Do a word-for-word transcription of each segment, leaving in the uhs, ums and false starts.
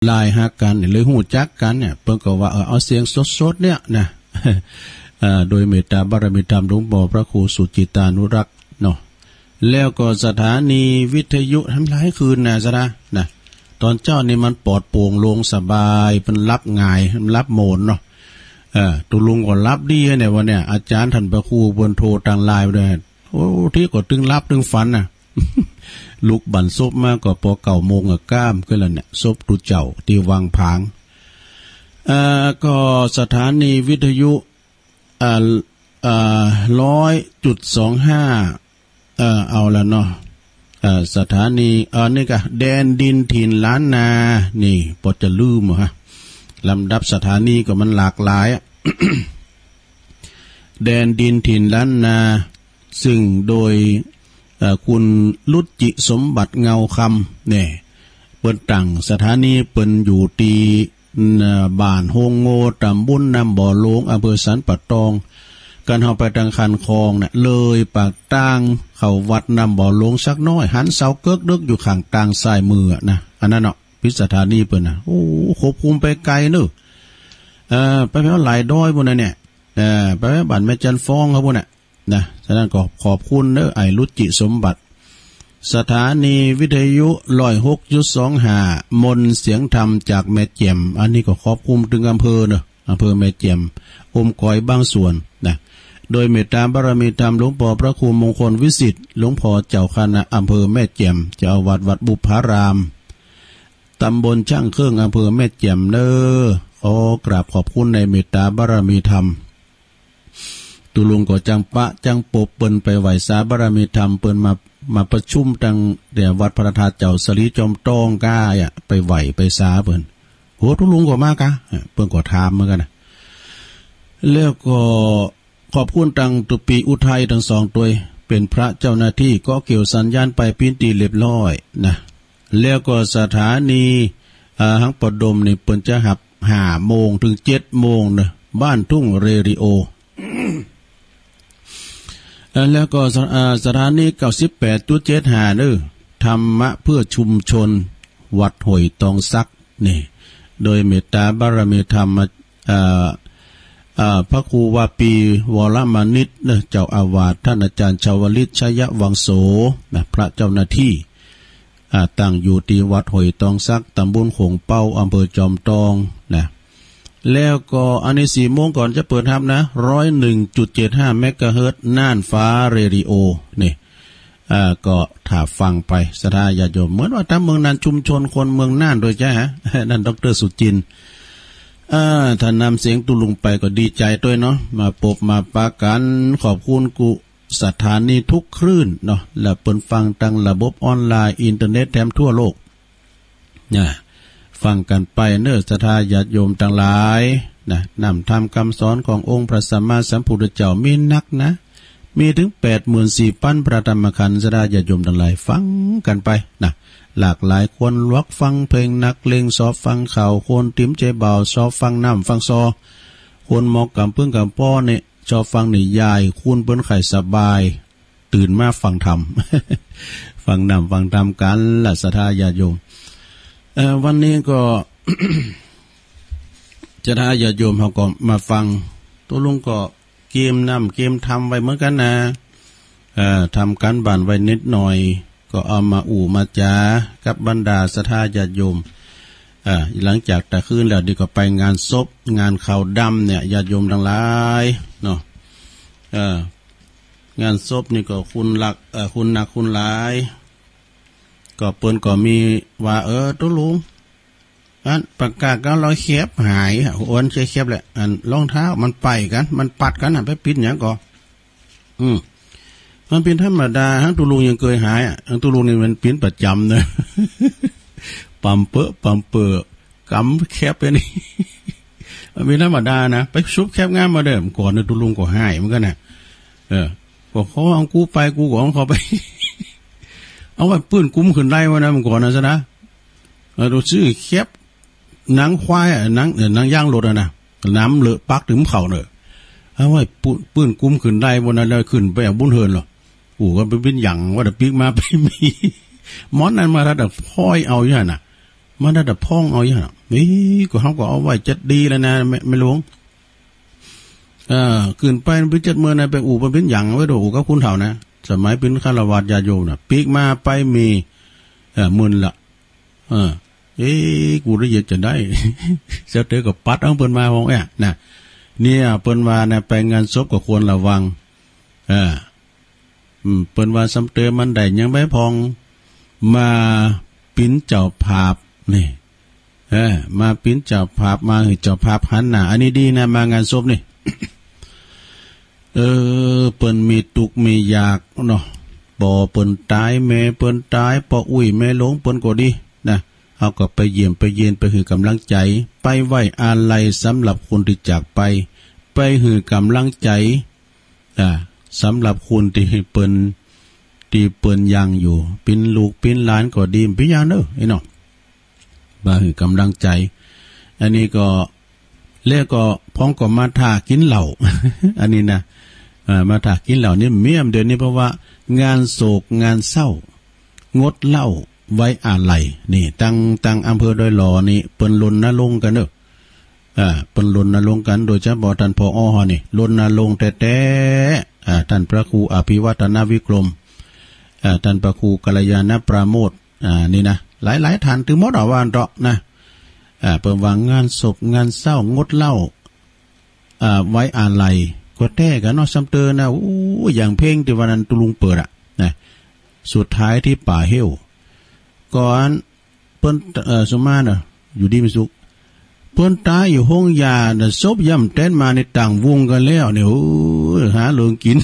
ไลน์หากั๋นเนี่ย เลยฮู้จักกั๋นเนี่ย เปิ้นก็ว่า เออ เอาเสียงสดๆ เนี่ยนะ เอ่อ โดยเมตตาบารมีธรรมหลวงป้อพระครูสุจิตานุรักษ์เนาะ แล้วก็สถานีวิทยุ ทำหลายคืนนะ สะดา นะ ต๋อนเจ๊านี่มันปลอดโปร่งโล่งสบาย เปิ้นหลับหงาย หลับโหมนเนาะ เออ ตุ๊ลุงก็หลับดีเนี่ย วันเนี่ย อาจ๋ารย์ต้านพระครูเปิ้นโทรตางไลน์ไปด้วย โอ้ ตี้ก็ตึงหลับตึงฝันน่ะ ลุกบั้นศพมาก็ปอเก้าโมงอะ ก้ามกึ๊ดแล้วเนี่ย ศพตุ๊เจ้าตี้วังผาง เอ่อ ก็สถานีวิทยุ เอ่อ เอ่อ ร้อยจุดสองห้า เอ่อ เอาละเนาะ เอ่อ สถานี เอ่อ นี่กะ แดนดินถิ่นล้านนา นี่ ปอจะลืมอะฮะ ลำดับสถานีก็มันหลากหลายอะ แดนดินถิ่นล้านนา ซึ่งโดย เอ่อ คุณรุจิสมบัติเงาคำ เนี่ย เปิ้นตั้งสถานีเปิ้นอยู่ตี้ เอ่อ บ้านโฮงโง่ ตำบลน้ำบ่อหลวง อำเภอสันป่าตอง กั๋นเฮาไปตางคันคลองเนี่ย เลยปากตางเข้าวัดน้ำบ่อหลวงสักน้อย หันเสาเก๊กเดิกอยู่ข้างตางซ้ายมืออะนะ อันนั้นเนาะ ปิดสถานีเปิ้นน่ะ โอ้ ควบคุมไปไกลเนอะ เอ่อ ไปแถวหลายดอยปู้นน่ะเนี่ย เอ่อ ไปบ้านแม่จันฟ้องเขาปู้นน่ะ นะ ฉะนั้นก็ขอบคุณเนอะ ไอ้รุจิสมบัติ สถานีวิทยุ ร้อยหกจุดสองห้า มนต์เสียงธรรมจากแม่แจ่ม อันนี้ก็ขอบคุณตึงอำเภอเนอะ อำเภอแม่แจ่ม อมก๋อยบางส่วนนะ โดยเมตตาบารมีธรรมหลวงป้อพระครูมงคลวิสิทธิ์ หลวงป้อเจ้าคณะอำเภอแม่แจ่ม เจ้าอาวาสวัดบุพพาราม ตำบลช่างเครื่อง อำเภอแม่แจ่มเนอะ ขอกราบขอบคุณในเมตตาบารมีธรรม ตุ๊ลุงก็จั้งปะจั้งปบเปิ้นไปไหว้สาบารมีธรรม เปิ้นมา มาประชุมตังแต่วัดพระธาตุเจ้าสะหลีจอมตองก้าอะ ไปไหว้ไปสาเปิ้น โห ตุ๊ลุงก็มากะ เปิ้นก็ถามเหมือนกั๋นนะ แล้วก็ขอบคุณตังตุ๊ปีอุทัยตังสองตวย เป๋นพระเจ้าหน้าตี้เกาะเกี่ยวสัญญาณไปปิ้นตี้เรียบร้อยนะ แล้วก็สถานี อ่า หังปะดมนี่เปิ้นจะหับห้าโมงเถิงเจ็ดโมงเนอะ บ้านทุ่งเรดิโอ เอ่อ แล้วก็สะ อ่า สถานีเก้าสิบแปดจุดเจ็ดห้าเนอะ ธรรมะเพื่อชุมชน วัดห้วยตองสัก นี่ โดยเมตตาบารมีธรรม เอ่อ เอ่อ พระครูวาปี วรมณิตเนอะ เจ้าอาวาส ต้านอาจ๋ารย์ชาวลิต ชยวังโส นะ พระเจ้าหน้าตี้ อ่า ตั้งอยู่ตี้วัดห้วยตองสัก ตำบลโขงเป๊า อำเภอจอมตองนะ แล้วก็อันนี้สี่โมงก่อนจะเปิดฮับนะ ร้อยหนึ่งจุดเจ็ดห้าเมกะเฮิรตซ์ น่านฟ้าเรดิโอ นี่ อ่า ก็ถ้าฟังไป ศรัทธาญาติโยม เหมือนว่าตางเมืองน่านชุมชนคนเมืองน่านโดยใช่ฮะ นั่นดอกเตอร์สุจินต์ อ่า ถ้านำเสียงตุ๊ลุงไปก็ดีใจ๋ตวยเนาะ มาปบมาปะกั๋น ขอบคุณกู้สถานีทุกคลื่นเนาะ และเปิ้นฟังตังระบบออนไลน์ อินเทอร์เน็ตแถมทั่วโลก นะ ฟังกั๋นไปเนอะ ศรัทธาญาติโยมตังหลายนะ นำธรรมกำสอนขององค์พระสัมมาสัมพุทธเจ้ามีนักนะ มีเถิงแปดหมื่นสี่ปั๋นพระธรรมขันธ์ ศรัทธาญาติโยมตังหลายฟังกั๋นไปนะ หลากหลายคน ลวกฟังเพลงนักเลง ซอฟังข่าว คนตี๋มใจ๋บ่าว ซอฟังน้ำฟังซอ คนหมอกก๋ำปึ้งก๋ำป้อเนี่ย ซอฟังนิยาย คูณเปิ้นใค่สบาย ตื่นมาฟังธรรม ฟังน้ำฟังธรรมกั๋นละ ศรัทธาญาติโยม เอ่อ วันนี้ก็ ศรัทธาญาติโยมเฮาก็มาฟัง ตุ๊ลุงก็เกียมน้ำเกียมธรรมไว้เหมือนกั๋นนะ เอ่อ ทำก๋านบ้านไว้นิดหน่อย ก็เอามาอู้มาจ๋ากับบรรดาศรัทธาญาติโยม เอ่อ หลังจากตะคืนแล้ว เดี๋ยวก็ไปงานศพ งานขาวดำเนี่ย ญาติโยมตังหลายเนาะ เอ่อ งานศพนี่ก็คนหลาก เอ่อ คนนักคนหลาย ก็เปิ้นก็มีว่า เออ ตุ๊ลุง อันปากก๋าเก้าร้อยแคปหาย อันใจ้แคปแหละ อันรองเท้ามันไปกั๋น มันปัดกั๋นอะ ไปปิ๊นหยังก่อ อืม มันเป๋นธรรมดา หั้งตุ๊ลุงยังเกยหายอะ หั้งตุ๊ลุงนี่มันปิ๊นประจ๋ำเนอะ ปำเปอะ ปำเปอะ กำแคปไปนี่ มันเป๋นธรรมดานะ ไปซุบแคปงามมาเด้อ ก่อนเนี่ยตุ๊ลุงก็หายเหมือนกั๋นนะ เออ ก็เขาเอากูไป กูก็เอาเขาไป เอาไว้ปื้นกุมขึ้นได้วะนะ เมื่อก่อนนะ ศรัทธา เออ ตั๋วซื้อแคป หนังควายอะ หนัง เอ่อ หนังยางรถอะนะ น้ำเลอะปักเถิงเข่าเน่อ เอาไว้ปื้น ปื้นกุมขึ้นได้บ่นะ แล้วขึ้นไปเอาบุญเฮินเหรอ กูก็ไปปิ๊นหยังว่าแต่ปิ๊กมาไปมี หมอนนั้นมาถ้าแต่พ้อยเอาอยู่หั่นน่ะ มันได้แต่พ่องเอาอย่างนั้น นี่ก็เฮาก็เอาไว้จัดดีแล้วนะ แม่ แม่หลวง เออ ขึ้นไปมันเป๋นเจ็ดหมื่นนะ ไปอู่มันเป๋นหยังไว้ดู อู่กับคนเฒ่านะ สมัยเป๋นฆราวาสญาติโยมน่ะ ปิ๊กมาไปมี เออ หมื่นละ เออ เอ๊ะ กูได้ยินจะได้ เจ้าเต๋อก็ปัดเอาเปิ้นมาห้องแอะนะ เนี่ย เปิ้นว่านะ ไปงานศพก็ควรระวัง เออ อืม เปิ้นว่าซ้ำเต๋อมันได้หยังไปพ่อง มาเป๋นเจ้าภาพนี่ เออ มาเป๋นเจ้าภาพ มาหื้อเจ้าภาพหันหน้า อันนี้ดีนะ มางานศพนี่ เออ เปิ้นมีตุ๊กข์มียากเนาะ ป้อเปิ้นต๋าย แม่เปิ้นต๋าย ป้ออุ๊ยแม่หลวงเปิ้นก็ดีนะ เฮาก็ไปเยี่ยมไปเยียน ไปหื้อก๋ำลังใจ๋ ไปไว้อาลัยสำหรับคนตี้จากไป ไปหื้อก๋ำลังใจ๋ อ่า สำหรับคนตี้เปิ้น ตี้เปิ้นยังอยู่ เป๋นลูกเป๋นหลานก็ดี เป๋นอย่างเน้อ ไอ้เนาะ มาหื้อก๋ำลังใจ๋ อันนี้ก็ แล้วก็พ่องก็มาถ่ากิ๋นเหล้า อันนี้นะ อ่า มาถ่ากิ๋นเหล้านี่เมี้ยมเดี๋ยวนี้ เพราะว่างานโศกงานเศร้า งดเหล้าไว้อาลัย นี่ ตัง ตังอำเภอดอยหล่อนี่ เปิ้นรณรงค์กั๋นเน้อ อ่า เปิ้นรณรงค์กั๋น โดยเฉพาะต้าน ผอ เฮานี่ รณรงค์แต๊ๆ อ่า ต้านพระครูอภิวัฒนวิกรม อ่า ต้านพระครูกัลยาณปราโมทย์ อ่า นี่นะ หลายๆ ต้าน ตึงหมดอะ ว่าอั้นเถาะนะ อ่า เปิ้นว่างานศพงานเศร้างดเหล้า อ่า ไว้อาลัย ก็แต๊กั๋นเนาะ ซ้ำเต๋อนะ โอ้ อย่างเพลงตี้วันนั้นตุ๊ลุงเปิดอะนะ สุดท้ายตี้ป่าเฮ้ว ก่อน เปิ้น เอ่อ สุมาเนาะ อยู่ดีมีสุข เปิ้นต๋ายอยู่โฮงยาน่ะ ศพย่ำแต๊นมานี่ต่างวงกั๋นแล้วเนี่ย โอ้ย หาเลิงกิ๋น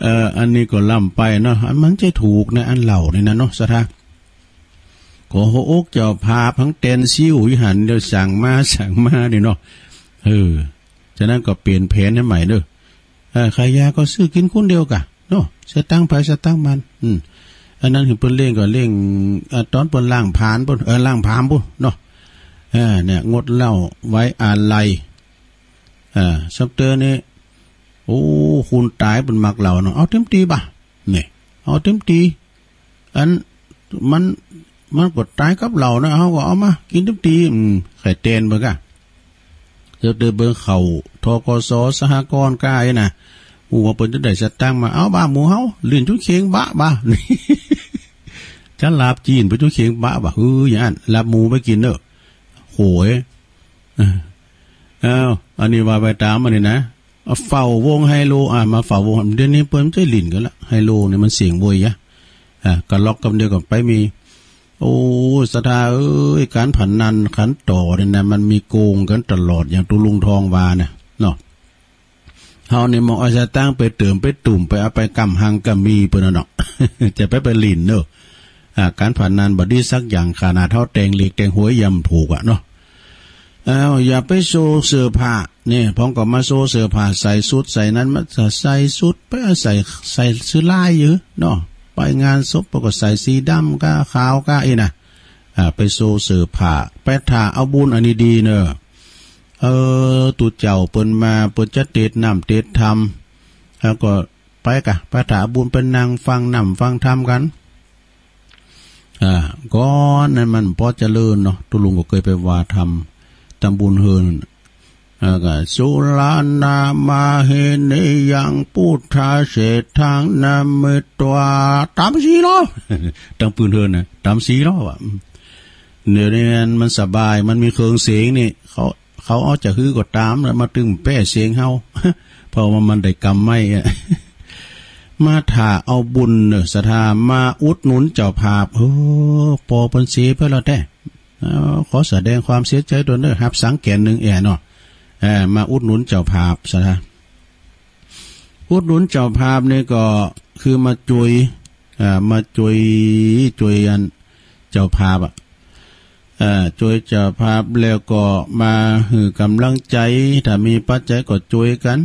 เอ่อ อันนี้ก็ล้ำไปเนาะ อันมันจะถูกนะ อันเหล้านี่นะเนาะ ศรัทธา ก็หัวอกเจ้าภาพหั้งแตนซิ้วอยู่หั้น เดี๋ยวสั่งมา สั่งมานี่เนาะ เออ ฉะนั้นก็เปลี่ยนแผนหื้อใหม่เน้อ เออ ขายยาก็ซื้อกิ๋นคนเดียวก่ะ เนาะ สตางค์ใผสตางค์มัน อืม อันนั้นหื้อเปิ้นเล่งก็เล่ง อ่า ต๋อนเปิ้นล้างผลาญปู้น เออ ล้างผลาญปู้นเนาะ เออ เนี่ย งดเหล้าไว้อาลัย อ่า ซ้ำเต๋อนี่ โอ้ คนต๋ายเปิ้นมักเหล้าเนาะ เอาเต๋มตี๋บ่ะ เนี่ย เอาเต๋มตี๋ อัน มัน มันก็ต๋ายกับเหล้านะ เฮาก็เอามากิ๋นเต๋มตี๋ อืม ใค่แตนเปิ้นก่ะ เดี๋ยวเดินเบิ่งเข้า ธ.ก.ส. สหกรณ์ก้าอี้นะ ฮู้ว่าเปิ้นจะได้สตางค์มา เอาบ่าหมู่เฮา หลิ้นจุ๊เข็งบะบ่า จะลาบจีนไปจุ๊เข็งบะบ่า เฮ้ย อย่างนั้น ลาบหมูไปกิ๋นเน้อ โหย อ้าว อันนี้ว่าไปต๋ามอันนี้นะ เอาเฝ้าวงไฮโล อ่ะ มาเฝ้าวง เดี๋ยวนี้เปิ้นบ่ใจ้หลิ้นกั๋นละ ไฮโลนี่มันเสียงโวยอะ อ่ะ กะล็อกกำเดียวก็ไปมี โอ้ ศรัทธาเอ้ย ก๋านพนันขันต่อนี่นะ มันมีโกงกั๋นตลอด อย่างตุ๊ลุงทองว่านะ เนาะ เฮานี่มองเอาสตางค์ไปเติมไปตุ่ม ไปเอาไปก้ำหังก้ำมีเปิ้นน่ะเนาะ จะไป ไปหลิ้นเน้อ อ่า ก๋านพนันบ่ดีสักอย่าง ขนาดเฮาแต่งเลขแต่งหวยยังบ่ถูกอะเนาะ อ้าว อย่าไปโชว์เสื้อผ้า เนี่ย พ่องก็มาโชว์เสื้อผ้า ใส่ชุดใส่นั้นมา ใส่ชุดไป ใส่ ใส่ชุดลายอยู่เนาะ ไปงานศพก็ใส่สีดำก้าขาวก้าอี้นะ อ่า ไปโชว์เสื้อผ้า ไปถ่าเอาบุญอันนี้ดีเน้อ เออ ตุ๊เจ้าเปิ้นมา เปิ้นจะเตสน์น้ำเตสน์ธรรม แล้วก็ไปก่ะ ไปถ่าเอาบุญ ไปนั่งฟังน้ำฟังธรรมกั๋น อ่า ก่อนนั้นมันปอเจริญเนาะ ตุ๊ลุงก็เกยไปว่าธรรม ต๋ามบุญเฮิน แล้วก็ สุรานามาเฮเนยัง ปุทธาเสฏฐัง นะเมตวา ต๋ามสี่รอบ ต๋ามปืนเฮินนะ ต๋ามสี่รอบอะ เดี๋ยวนี้มันสบาย มันมีเครื่องเสียงนี่ เขา เขาเอาจะหื้อก็ต๋ามแล้ว มาตึงแป้เสียงเฮา เพราะว่ามันได้กำไมค์อะ มาถ่าเอาบุญเน้อ ศรัทธา มาอุดหนุนเจ้าภาพ เออ ปอเปิ้นเสียไปแล้วแต๊ เอ่อ ขอแสดงความเสียใจ๋ตวยเน้อ ฮับสังแก๋นนึ่งแอ่เนาะ เอ่อ มาอุดหนุนเจ้าภาพซะนะ อุดหนุนเจ้าภาพนี่ก็คือมาจ่วย อ่า มาจ่วย จ่วยอันเจ้าภาพอะ เอ่อ จ่วยเจ้าภาพแล้วก็มาหื้อก๋ำลังใจ๋ ถ้ามีปัจจัยก็จ่วยกั๋น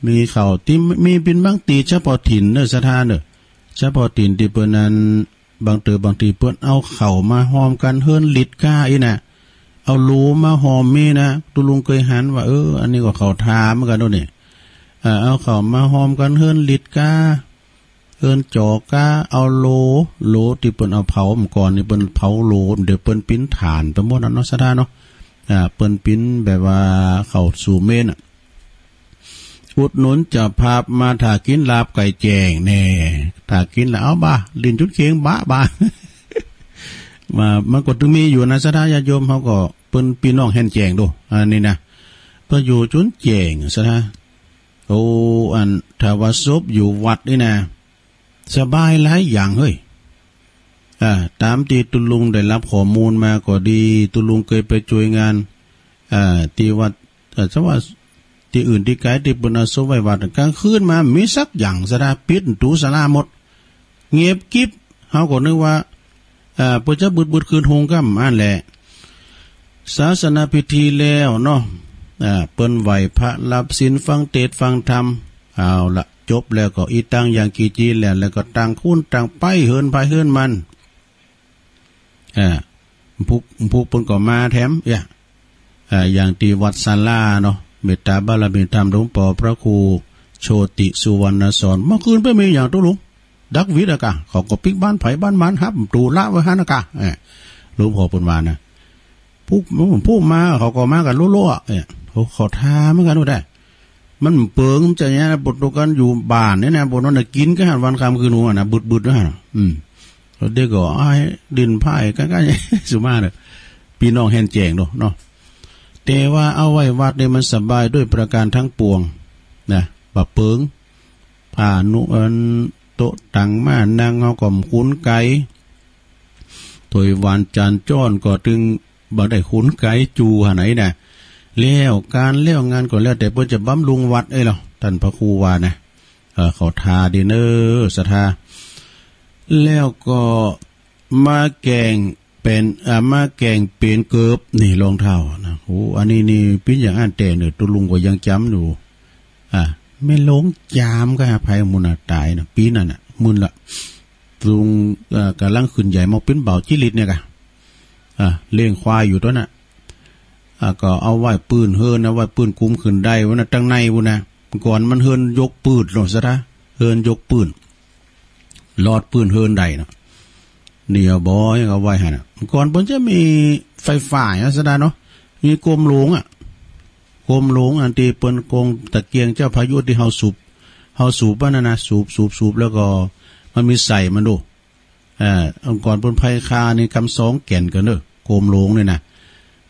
มีข้าว ตี้มีเป๋นบางตี้เฉพาะถิ่นเน้อ ศรัทธาเน้อ เฉพาะถิ่นตี้เปิ้นนั้น บางเตื้อบางตี้เปิ้นเอาข้าวมาห่อมกั๋นเฮิ้นลิตรก้าอี้นะ เอาโหลมาห่อมมี้นะ ตุ๊ลุงเกยหันว่า เออ อันนี้ก็ข้าวถ่าเหมือนกั๋นโน่นนี่ เอ่อ เอาข้าวมาห่อมกั๋นเฮิ้นลิตรก้า เอิ้นจ๋อก๊า เอาโหล โหลตี้เปิ้นเอาเผาเมื่อก่อนนี่ เปิ้นเผาโหล เดี๋ยวเปิ้นปิ้นถ่านไปหมดแล้วเนาะ ศรัทธาเนาะ อ่า เปิ้นปิ้นแบบว่าเข้าสู่เมนน่ะ อุดหนุนเจ้าภาพมาถ่ากิ๋นลาบไก่แจ้งแน่ ถ่ากิ๋นแล้วเอาบ่า ลิ้นจุดเข็งบะบ่า มา มันก็ตึงมีอยู่นะ ศรัทธาญาติโยม เฮาก็เปิ้นปี้น้องแห่นแจ้งโด อันนี้นะ เปิ้นอยู่จุดแจ้ง ศรัทธา โอ้ อันถ้าว่าศพอยู่วัดนี่นะ สบายหลายอย่างเฮ้ย อ่า ต๋ามตี้ตุ๊ลุงได้ฮับข้อมูลมาก็ดี ตุ๊ลุงเกยไปจ้วยงาน อ่า ตี้วัด เอ่อ ถ้าว่าตี้อื่นตี้ไก๋ตี้เปิ้นเอาศพไว้วัด ก๋างคืนมาบ่มีสักอย่าง ศรัทธา ปิดประตูศาลาหมด เงียบกริบ เฮาก็นึกว่า เอ่อ เปิ้นจะบึดๆ คืนฮุงก้ำ อันแหละ ศาสนพิธีแล้วเนาะ อ่า เปิ้นไหว้พระ ฮับศีล ฟังเตสน์ฟังธรรม เอาละ จบแล้วก็อิตัง ยังกิญจี แล้ว แล้วก็ต่างคนต่างไปเฮือนไผเฮือนมัน อ่า ผู้ ผู้เปิ้นก็มาแถม เอ้ย อ่า อย่างตี้วัดศาลาเนาะ เมตตาบารมีธรรมหลวงป้อพระครูโชติสุวรรณสอน เมื่อคืนไปมีอย่างตุ๊ลุง ดักหวิดอะกา เขาก็ปิ๊กบ้านไผบ้านมัน ฮับประตูละไว้หั้นอะกา เอ้ย หลวงป้อเปิ้นว่านะ ผู้ ผู้มา เขาก็มากั๋นโล่ๆ อะ เอ้ย เขา เขาถ่าเหมือนกั๋นว่าได้ มันเปิง มันจะอย่างนั้นนะ บทตัวกันอยู่บ้านนี่นะ บทนั้นนะ กิ๋นกั๋นหั้นวันค่ำคืนหัวนะ บึดๆ นะ อืม เด็กก็อ้ายดินพ่ายกันๆ สุมาเน่อ ปี้น้องแห่นแจ้งโดเนาะ แต่ว่าเอาไว้วัดนี่มันสบายด้วยประการทั้งปวงนะ บ่เปิง ผ้านุ่ง อันโต๊ะตั๋งม้านั่งเฮาก็บ่ขุนไก๋ ถ้วยหวานจานจ้อนก็ตึงบ่ได้ขุนไก๋จู๋หั้นไหนนะ แล้วก๋านแล้วงานก็แล้วแต่เปิ้นจะบำรุงวัดเอ้ยเหรอ ต้านพระครูว่านะ เออ เขาถ่าดีเน่อ ศรัทธา แล้วก็มาแก๋งเป๋น อ่า มาแก๋งเป๋นเกิบ นี่รองเท้านะ โอ้ อันนี้นี่ปิ้นอย่างอั้นแต่เน่อ ตุ๊ลุงก็ยังจ๋ำอยู่ อ่า แม่หลวงจามก็อภัย หมู่น่ะต๋ายนะ ปี๋นั้นน่ะ มึนละ ตุ๊ลุง อ่า ก๋ำลังขึ้นใหญ่มาเป๋นบ่าวจิริตเนี่ยกะ อ่า เลี้ยงควายอยู่ต๋อนนั้น อ่า ก็เอาไว้ปื้นเฮือน เอาไว้ปื้นกุมขึ้นได้วะนะ ตังในปู้นนะ ก่อนมันเฮือนยกปื๊ดเนาะ ศรัทธา เฮือนยกปื๊ด ลอดปื้นเฮือนได้เนาะ นี่เอาบ่อยเอาไว้หั้นน่ะ ก่อนเปิ้นจะมีไฟฟ้าเนาะ ศรัทธาเนาะ มีโกมหลวงอะ โกมหลวงอันตี้เปิ้นโกงตะเกียงเจ้าพายุตี้เฮาสูบ เฮาสูบอันนั้นนะ สูบ สูบ สูบ แล้วก็มันมีไส้มันโด เอ่อ องค์กรเปิ้นไพร่ฆ่านี่กำสองแก่นกั๋นเน่อ โกมหลวงนี่นะ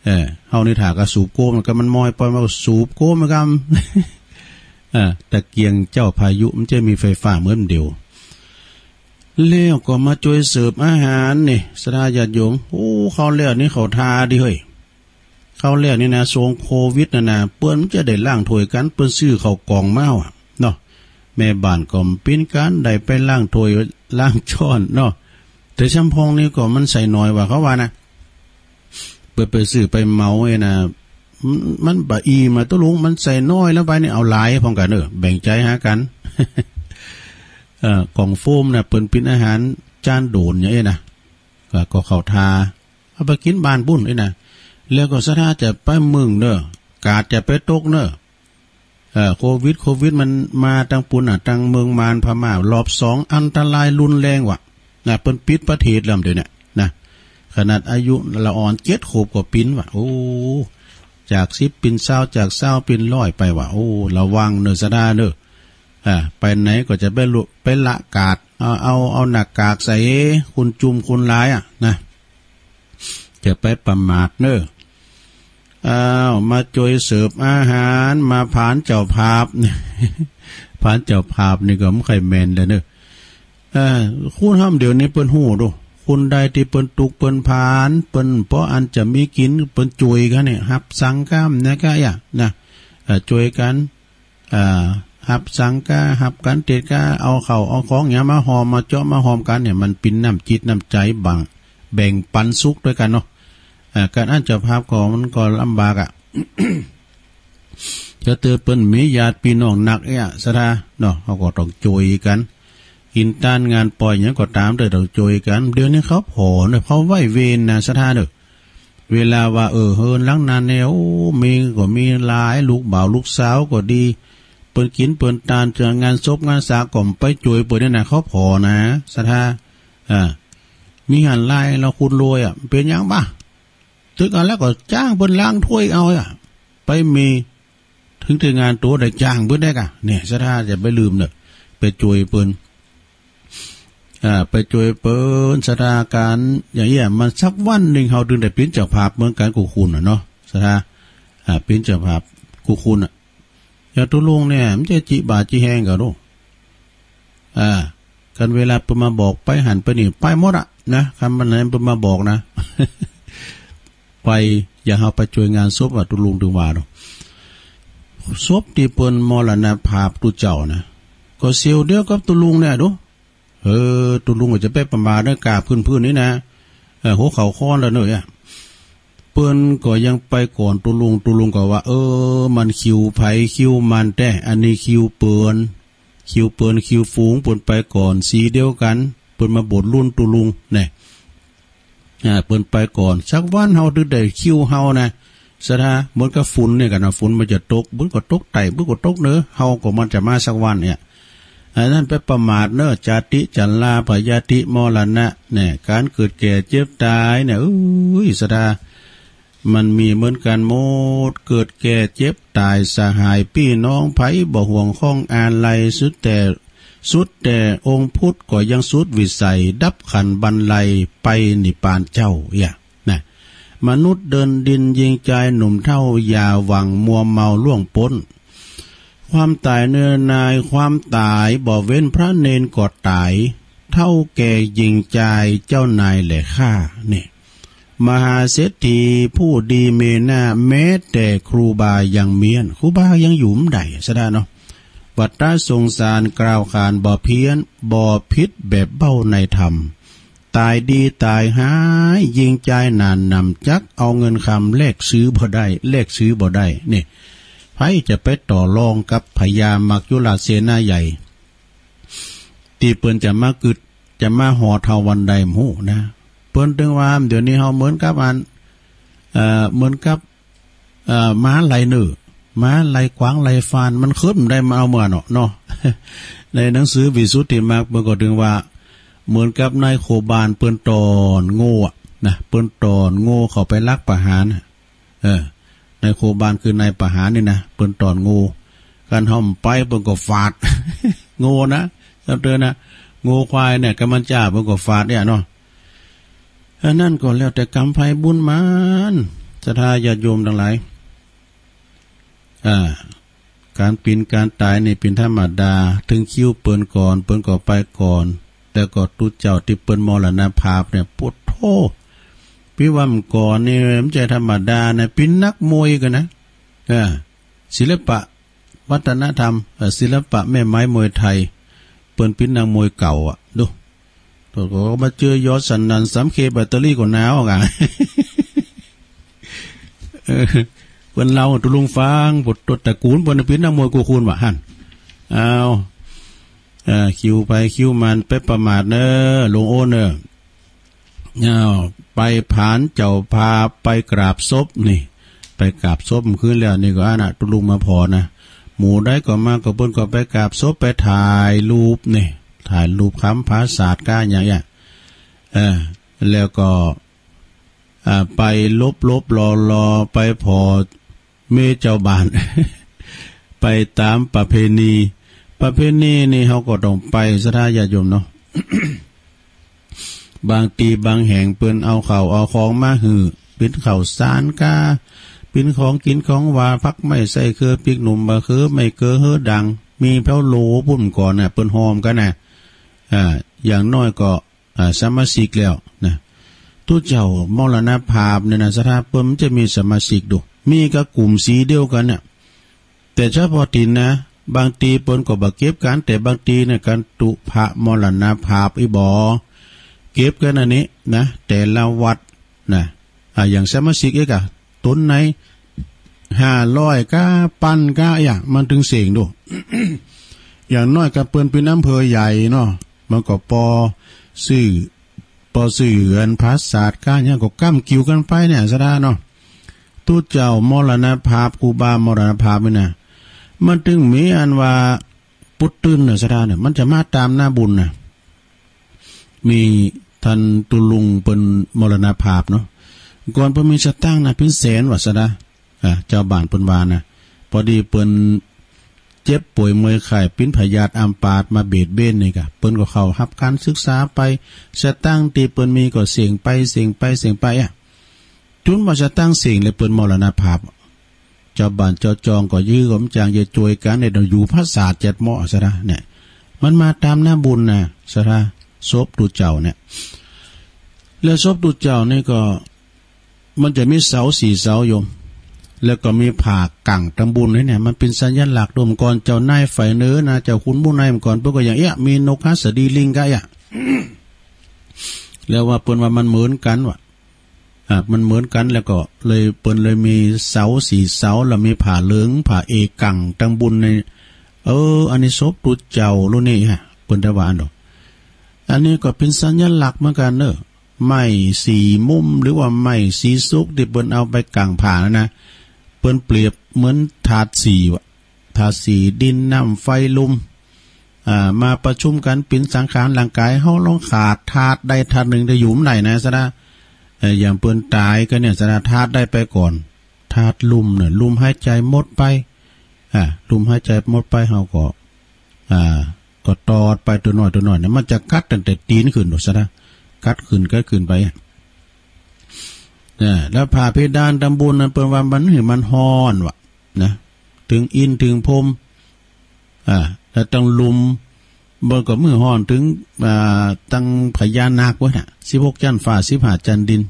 เออ เฮานี่ถ้าก็สูบโกม แล้วก็มันมอยปอยมาก็สูบโกมกำ เออ ตะเกียงเจ้าพายุมันจะมีไฟฟ้าเหมือนเดียว แล้วก็มาจ้วยเสิร์ฟอาหารนี่ ศรัทธาญาติโยม โอ้ คราวแล้วนี่เขาถ่าดีเฮ้ย คราวแล้วนี่นะ ช่วงโควิดน่ะนะ เปิ้นมันจะได้ล้างถ้วยกั๋น เปิ้นซื้อเข้ากล่องมาอะเนาะ แม่บ้านก็ปิ้นกั๋น ได้ไปล้างถ้วยล้างจ๊อนเนาะ แต่ซำพ่องนี่ก็มันใส่น้อยว่าเขาว่านะ เปิ้นไปซื้อไปเหมาเนี่ยนะ มัน มันบ่อิ่มอะตุ๊ลุง มันใส่น้อยแล้วไปนี่ เอาหลายพ่องกั๋นเน่อ แบ่งใจ๋หากั๋น เอ่อ กล่องโฟมน่ะ เปิ้นปิ้นอาหารจานโดนอย่างเอ้ยนะ ก็ ก็เข้าถ่า เอาไปกิ๋นบ้านปุ้นเอ้ยนะ แล้วก็ศรัทธาจะไปเมืองเน่อ กาดจะไปตกเน่อ เอ่อ โควิด โควิดมันมาตังปุ้นน่ะ ตังเมืองมารพม่า รอบสอง อันตรายรุนแรงว่ะ นะ เปิ้นปิดประเทศแล้วเดี๋ยวนี้นะ ขนาดอายุละอ่อนเจ็ดขวบก็ปิ๋นว่ะ โอ้ จากสิบปิ๋นซาว จากซาวปิ๋นร้อยไปว่ะ โอ้ ระวังเน่อศรัทธาเน่อ อ่า ไปไหนก็จะไปลุ ไปละกาด เอา เอา เอาหน้ากากใส่ คนจุมคนหลายอะนะ จะไปประมาทเน่อ อ้าว มาจ้วยเสิร์ฟอาหาร มาผานเจ้าภาพ ผานเจ้าภาพนี่ก็บ่ใค่แม่นแล้วเน่อ เออ คนเฮาเดี๋ยวนี้เปิ้นฮู้โด คนใดตี้เปิ้นตุ๊กข์เปิ้นผาน เปิ้นปออันจะมีกิ๋น เปิ้นจ้วยกั๋นเนี่ย ฮับสังฆะนะกะยะนะ เอ่อ จ้วยกั๋น อ่า ฮับสังฆะ ฮับก๋านเตสน์ก๋าน เอาข้าวเอาของหยังมาห่อมาเจาะมาหอมกั๋นเนี่ย มันปิ๋นน้ำจิตน้ำใจ๋บัง แบ่งปันสุขตวยกั๋นเนาะ อ่า ก๋านอั้นเจ้าภาพก็มันก็ลำบากอะ จะเตอเปิ้นมีญาติปี้น้องนักเอี้ยศรัทธาเนาะ เฮาก็ต้องจ้วยกั๋น กิ๋นตานงานปอยหยังก็ต๋ามเต๊อะ ต้องจ้วยกั๋น เดี๋ยวนี้เขาผ่อเน่อ เขาไหว้เวรนะศรัทธาเน่อ เวลาว่า เออ เฮือนหลังนั้นเนี่ย โอ้ มีก็มีหลาย ลูกบ่าวลูกสาวก็ดี ไป ปิ้นกิ๋นเปิ้นตาน จะงานศพงานสาก็ไปจ้วยเปิ้นเนี่ยนะ เขาผ่อนะ ศรัทธา อ่า มีหั้นลาย ลาวคูณรวยอะ เป๋นหยังบ่า ตึกอันแล้วก็จ้างเปิ้นล้างถ้วยเอาอะ ไปมี เถิงตี้งานตั๋วได้จ้างเปิ้นได้ก่ะ เนี่ย ศรัทธาอย่าไปลืมเน่อ ไปจ้วยเปิ้น อ่า ไปจ้วยเปิ้น ศรัทธา ก๋านอย่างเอี้ย มันสักวันนึ่งเฮาตึงได้เป๋นเจ้าภาพเหมือนกั๋นกู้คนน่ะเนาะ ศรัทธา อ่า เป๋นเจ้าภาพกู้คนน่ะ อย่างตุ๊ลุงเนี่ย มันจะจิบ่าจิแฮงก่อลูก อ่า คันเวลาเปิ้นมาบอกไปหั้นไปนี่ ไปหมดอะนะ คันวันไหนเปิ้นมาบอกนะ ไป อย่างเฮาไปจ้วยงานศพอะ ตุ๊ลุงตึงว่าเนาะ ศพตี้เปิ้นมรณภาพตุ๊เจ้านะ ก็เสี่ยวเดียวกับตุ๊ลุงเนี่ยดู เออ ตุ๊ลุงก็จะไปประมาทเน่อ ก้าพื้นๆ นี่นะ เออ หัวเข่าค้อนแล้วเน่อ เปิ้นก็ยังไปก่อนตุ๊ลุง ตุ๊ลุงก็ว่า เออ มันคิวใผคิวมันแต๊ อันนี้คิวเปิ้น คิวเปิ้น คิวฝูง เปิ้นไปก่อน สีเดียวกั๋น เปิ้นมาบดรุ่นตุ๊ลุง แน่ อ่า เปิ้นไปก่อน สักวันเฮาตึงได้คิวเฮานะ ศรัทธา เหมือนกับฝนเนี่ยก่ะนะ ฝนมันจะตก มันก็ตกใต้ มันก็ตกเหนือ เฮาก็มันจะมาสักวันเนี่ย อันนั้นไปประมาทเน่อ จาติ ชรา พยาธิ มรณะ เนี่ย ก๋านเกิดแก่เจ็บต๋ายเนี่ย เอ้ย ศรัทธา มันมีเหมือนกั๋นหมด เกิดแก่เจ็บต๋าย สหายปี้น้องใผบ่ห่วงข้องอาลัย สุดแต่ สุดแต่องค์พุทธก็ยังสุดวิสัย ดับขันธ์บรรลัยไปนิพพานเจ้า เอี้ย นะ มนุษย์เดินดินยิงจายหนุ่มเฒ่า อย่าหวังมัวเมาล่วงป๊น ความต๋ายเนินนาย ความต๋ายบ่เว้น พระเณรก็ต๋าย เฒ่าแก่ยิงจาย เจ้านายแหละฆ่า นี่ มหาเศรษฐีผู้ดีมีหน้า แม้แต่ครูบายังเมี้ยน ครูบายังอยู่บ่ได้ ศรัทธาเนาะ วัตตะสงสารกล่าวขานบ่เพี้ยน บ่ผิดแบบเบ้าในธรรม ต๋ายดีต๋ายฮ้าย ยิงจายหนานหนำ จักเอาเงินคำแลกซื้อบ่ได้ แลกซื้อบ่ได้ นี่ ใผจะไปต่อรองกับพญามัจจุราชเสนาใหญ่ ตี้เปิ้นจะมากึ๊ด จะมาห่อเฒ่าวันใดบ่ฮู้นะ เปิ้นตึงว่า เดี๋ยวนี้เฮาเหมือนกับอัน เอ่อ เหมือนกับ เอ่อ หมาไล่เน่อ หมาไล่กวางไล่ฟาน มันเคิดบ่ได้มาเอาเมื่อเนาะ เนาะ ในหนังสือวิสุทธิมรรคเปิ้นก็ตึงว่า เหมือนกับนายโคบาลเปิ้นต้อนโง่อะนะ เปิ้นต้อนโง่เข้าไปลักประหารอะ เออ นายโคบาลคือนายประหารนี่นะ เปิ้นต้อนโง่ คันเฮาบ่ไปเปิ้นก็ฟาด โง่นะ จำเตือนนะ โง่ควายเนี่ย กำมันจ้าเปิ้นก็ฟาดเนี่ยเนาะ อันนั้นก็แล้วแต่กรรมใผบุญมัน ศรัทธาญาติโยมตังหลาย อ่า ก๋านเป๋นก๋านต๋ายนี่เป๋นธรรมดา เถิงคิวเปิ้นก่อน เปิ้นก็ไปก่อน แล้วก็ตุ๊เจ้าตี้เปิ้นมรณภาพเนี่ย โผดโธ่ ปี้ว่าเมื่อก่อนนี่มันบ่ใจ้ธรรมดานะ เป๋นนักมวยก่อนะ อ่า ศิลปะ วัฒนธรรม เอ่อ ศิลปะแม่ไม้มวยไทย เปิ้นเป๋นนักมวยเก่าอะ ดู โถ่ ก็มาเจอยอดสนั่นสามเคแบตเตอรี่ก็หนาวอะ เออ เปิ้นเล่าตุ๊ลุงฟัง โผดโธ่ ตระกูลเปิ้นเป๋นนักมวยกู้คนว่าหั้น อ้าว เอ่อ คิวใผคิวมัน ไปประมาทเน่อ หลวงโอนเน่อ อ้าว ไปผานเจ้าภาพ ไปกราบศพนี่ ไปกราบศพเมื่อคืนแล้วนี่ก็อันน่ะ ตุ๊ลุงมาผ่อนะ หมู่ใดก็มาก็เปิ้นก็ไปกราบศพ ไปถ่ายรูปนี่ ถ่ายรูปคำผาสาทก้าอย่างเงี้ย เออ แล้วก็ อ่า ไปหลบๆ หลอๆ ไปผ่อ เมียเจ้าบ้าน ไปต๋ามประเพณี ประเพณีนี่เฮาก็ต้องไป ศรัทธาญาติโยมเนาะ บางตี้บางแห่งเปิ้นเอาข้าวเอาของมาหื้อ เป๋นข้าวสารก้า เป๋นของกิ๋นของหวาน ผักไม้ไส้เคือ ปิ๊กหนุ่มบ่าเคือ ไม้เคือเฮือดัง มีแผ้วโลปู้นก่อนน่ะ เปิ้นห่อมกั๋นน่ะ อ่า อย่างน้อยก็ อ่า สมาชิกแล้วนะ ตุ๊เจ้ามรณภาพเนี่ยนะ ศรัทธา เปิ้นบ่ใจ้มีสมาชิกดู มีก็กลุ่มสีเดียวกั๋นเนี่ย แต่เฉพาะตี้นะ บางตี้เปิ้นก็บ่เก็บกั๋น แต่บางตี้เนี่ย กั๋นตุ๊พระมรณภาพอี้บ่ เก็บกั๋นอันนี้นะ แต่ละวัดนะ อ่า อย่างสมาชิกเอ๊ะ ก๋า ต๋นไหน ห้าร้อยก้า ปันก้า อย่าง มันเถิงเส้งดู อย่างน้อยก็เปิ้นเป๋นอำเภอใหญ่เนาะ มันก็ปอซื้อ ปอซื้ออันผาสาทก้าอย่างก็ก้ำกิ่วกั๋นไปเนี่ย ศรัทธาเนาะ ตุ๊เจ้ามรณภาพ ครูบามรณภาพนี่นะ มันตึงมีอันว่า ปุดตื่นเน่อ ศรัทธาเน่อ มันจะมาต๋ามหน้าบุญน่ะ มีต้านตุ๊ลุงเปิ้นมรณภาพเนาะ ก่อนเปิ้นมีสตางค์น่ะเป๋นแสนว่า ศรัทธา อ่า จาวบ้านเปิ้นว่าน่ะ ปอดีเปิ้นเจ็บป่วยเมื่อยไข้ เป๋นพยาธิอัมพาตมาเบียดเบียนนี่ก่ะ เปิ้นก็เข้าฮับก๋านศึกษาไป สตางค์ตี้เปิ้นมีก็เส้งไป เส้งไป เส้งไปอะ จุนว่าสตางค์เส้งแล้วเปิ้นมรณภาพ จาวบ้านจาวจองก็ยื้อก็บ่จางจะจ้วยกั๋น เนี่ย อยู่ผาสาทเจ็ดหม้อ ศรัทธา เนี่ย มันมาต๋ามหน้าบุญน่ะ ศรัทธา ศพตุ๊เจ้าเนี่ย แล้วศพตุ๊เจ้านี่ก็ มันจะมีเสาสี่เสาโยม แล้วก็มีผ้ากั๋งตำบุญเนี่ย มันเป๋นสัญลักษณ์ เมื่อก่อนเจ้านายฝ่ายเหนือน่ะ เจ้าขุนหมู่ในเมื่อก่อน เปิ้นก็อย่างเอี้ย มีนกหัสดีลิงกะเอี้ย แล้วว่าเปิ้นว่ามันเหมือนกั๋นว่ะ อ่ะ มันเหมือนกั๋น แล้วก็เลย เปิ้นเลยมีเสาสี่เสา แล้วมีผ้าเหลือง ผ้าเอกกั๋งตำบุญใน เออ อันนี้ศพตุ๊เจ้าลูกนี่ฮะ เปิ้นได้ว่าอันเนาะ อันนี้ก็เป๋นสัญลักษณ์เหมือนกั๋นเนอะ ไม้สี่มุม หรือว่าไม้สีสุกตี้เปิ้นเอาไปกั๋งผ้านั่นนะ เปิ้นเปรียบเหมือนธาตุสี่ว่ะ ธาตุสี่ ดิน น้ำ ไฟ ลม อ่า มาประชุมกั๋นเป๋นสังขารร่างก๋าย เฮาลองขาดธาตุใดธาตุนึ่งจะอยู่บ่ได้นะ ศรัทธา เอ่อ อย่างเปิ้นต๋ายก็เนี่ย ศรัทธา ธาตุใดไปก่อน ธาตุลมเนี่ย ลมหายใจ๋หมดไป อ่า ลมหายใจ๋หมดไป เฮาก็ อ่า ก็ตอดไป ตั๋วน้อยตั๋วน้อยเนี่ย มันจะกัดตั้งแต่ตี๋นขึ้นโน่น ศรัทธา กัดขึ้น กัดขึ้นไป อ่า แล้วผ้าเพดานตำบุญนั้นเปิ้นว่ามันหื้อมันฮ้อนว่ะ นะ เถิงอินทร์เถิงพรหม อ่า แล้วตังลุ่ม บ่ก็หื้อฮ้อนเถิง อ่า ตังพญานาคเว้ยน่ะ สิบหกจั๊นฟ้า สิบห้าจั๊นดิน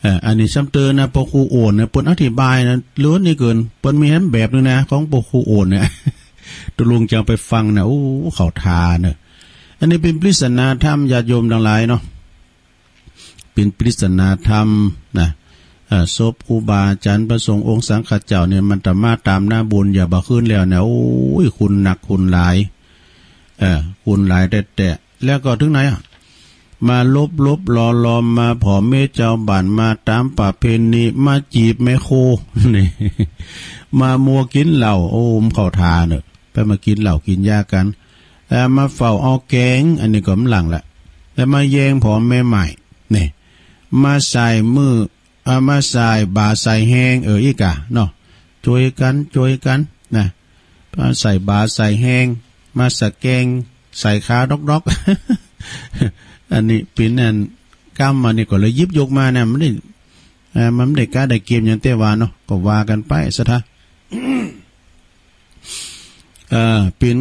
เอ่อ อันนี้ซ้ำเติมนะ ป้อครูโอนนะ เปิ้นอธิบายนะ ล้วนนี่เกิน เปิ้นมีแหมแบบนึ่งนะ ของป้อครูโอนเนี่ย ตุ๊ลุงจะเอาไปฟังนะ โอ้ เข้าท่าเนอะ อันนี้เป๋นปริศนาธรรม ญาติโยมตังหลายเนาะ เป๋นปริศนาธรรมนะ เอ่อ ศพครูบาอาจ๋ารย์ พระสงฆ์องค์สังฆะเจ้าเนี่ย มันตะมาต๋ามหน้าบุญ อย่าบ่าคืนแล้วเนี่ย โอ้ย คุณหนักคุณหลาย เอ่อ คุณหลายแต๊ๆ แล้วก็เถิงไหนอะ มาลบๆ ลอมๆ มาผ่อเมยจาวบ้าน มาต๋ามประเพณี มาจีบแม่โค นี่ มามัวกิ๋นเหล้า โอ้ มันเข้าท่าเนอะ ไปมากิ๋นเหล้ากิ๋นยากั๋น เอ่อ มาเฝ้าเอาแก๋ง อันนี้ก็บ่หลังละ แล้วมาแย่งผ่อแม่ใหม่ นี่ มาส่ายมือ เอามาส่ายบ่าส่ายแฮง เออ อี้ก่ะเนาะ จ้วยกั๋น จ้วยกั๋นนะ มาส่ายบ่าส่ายแฮง มาสะแกง ส่ายขาดอกๆ อันนี้เป๋นอันกำ อันนี้ก็เลยหยิบยกมานะ มันได้ เอ่อ มันบ่ได้กะได้เกียมหยังแต่ว่าเนาะ ก็ว่ากั๋นไป ศรัทธา เอ่อ เป๋น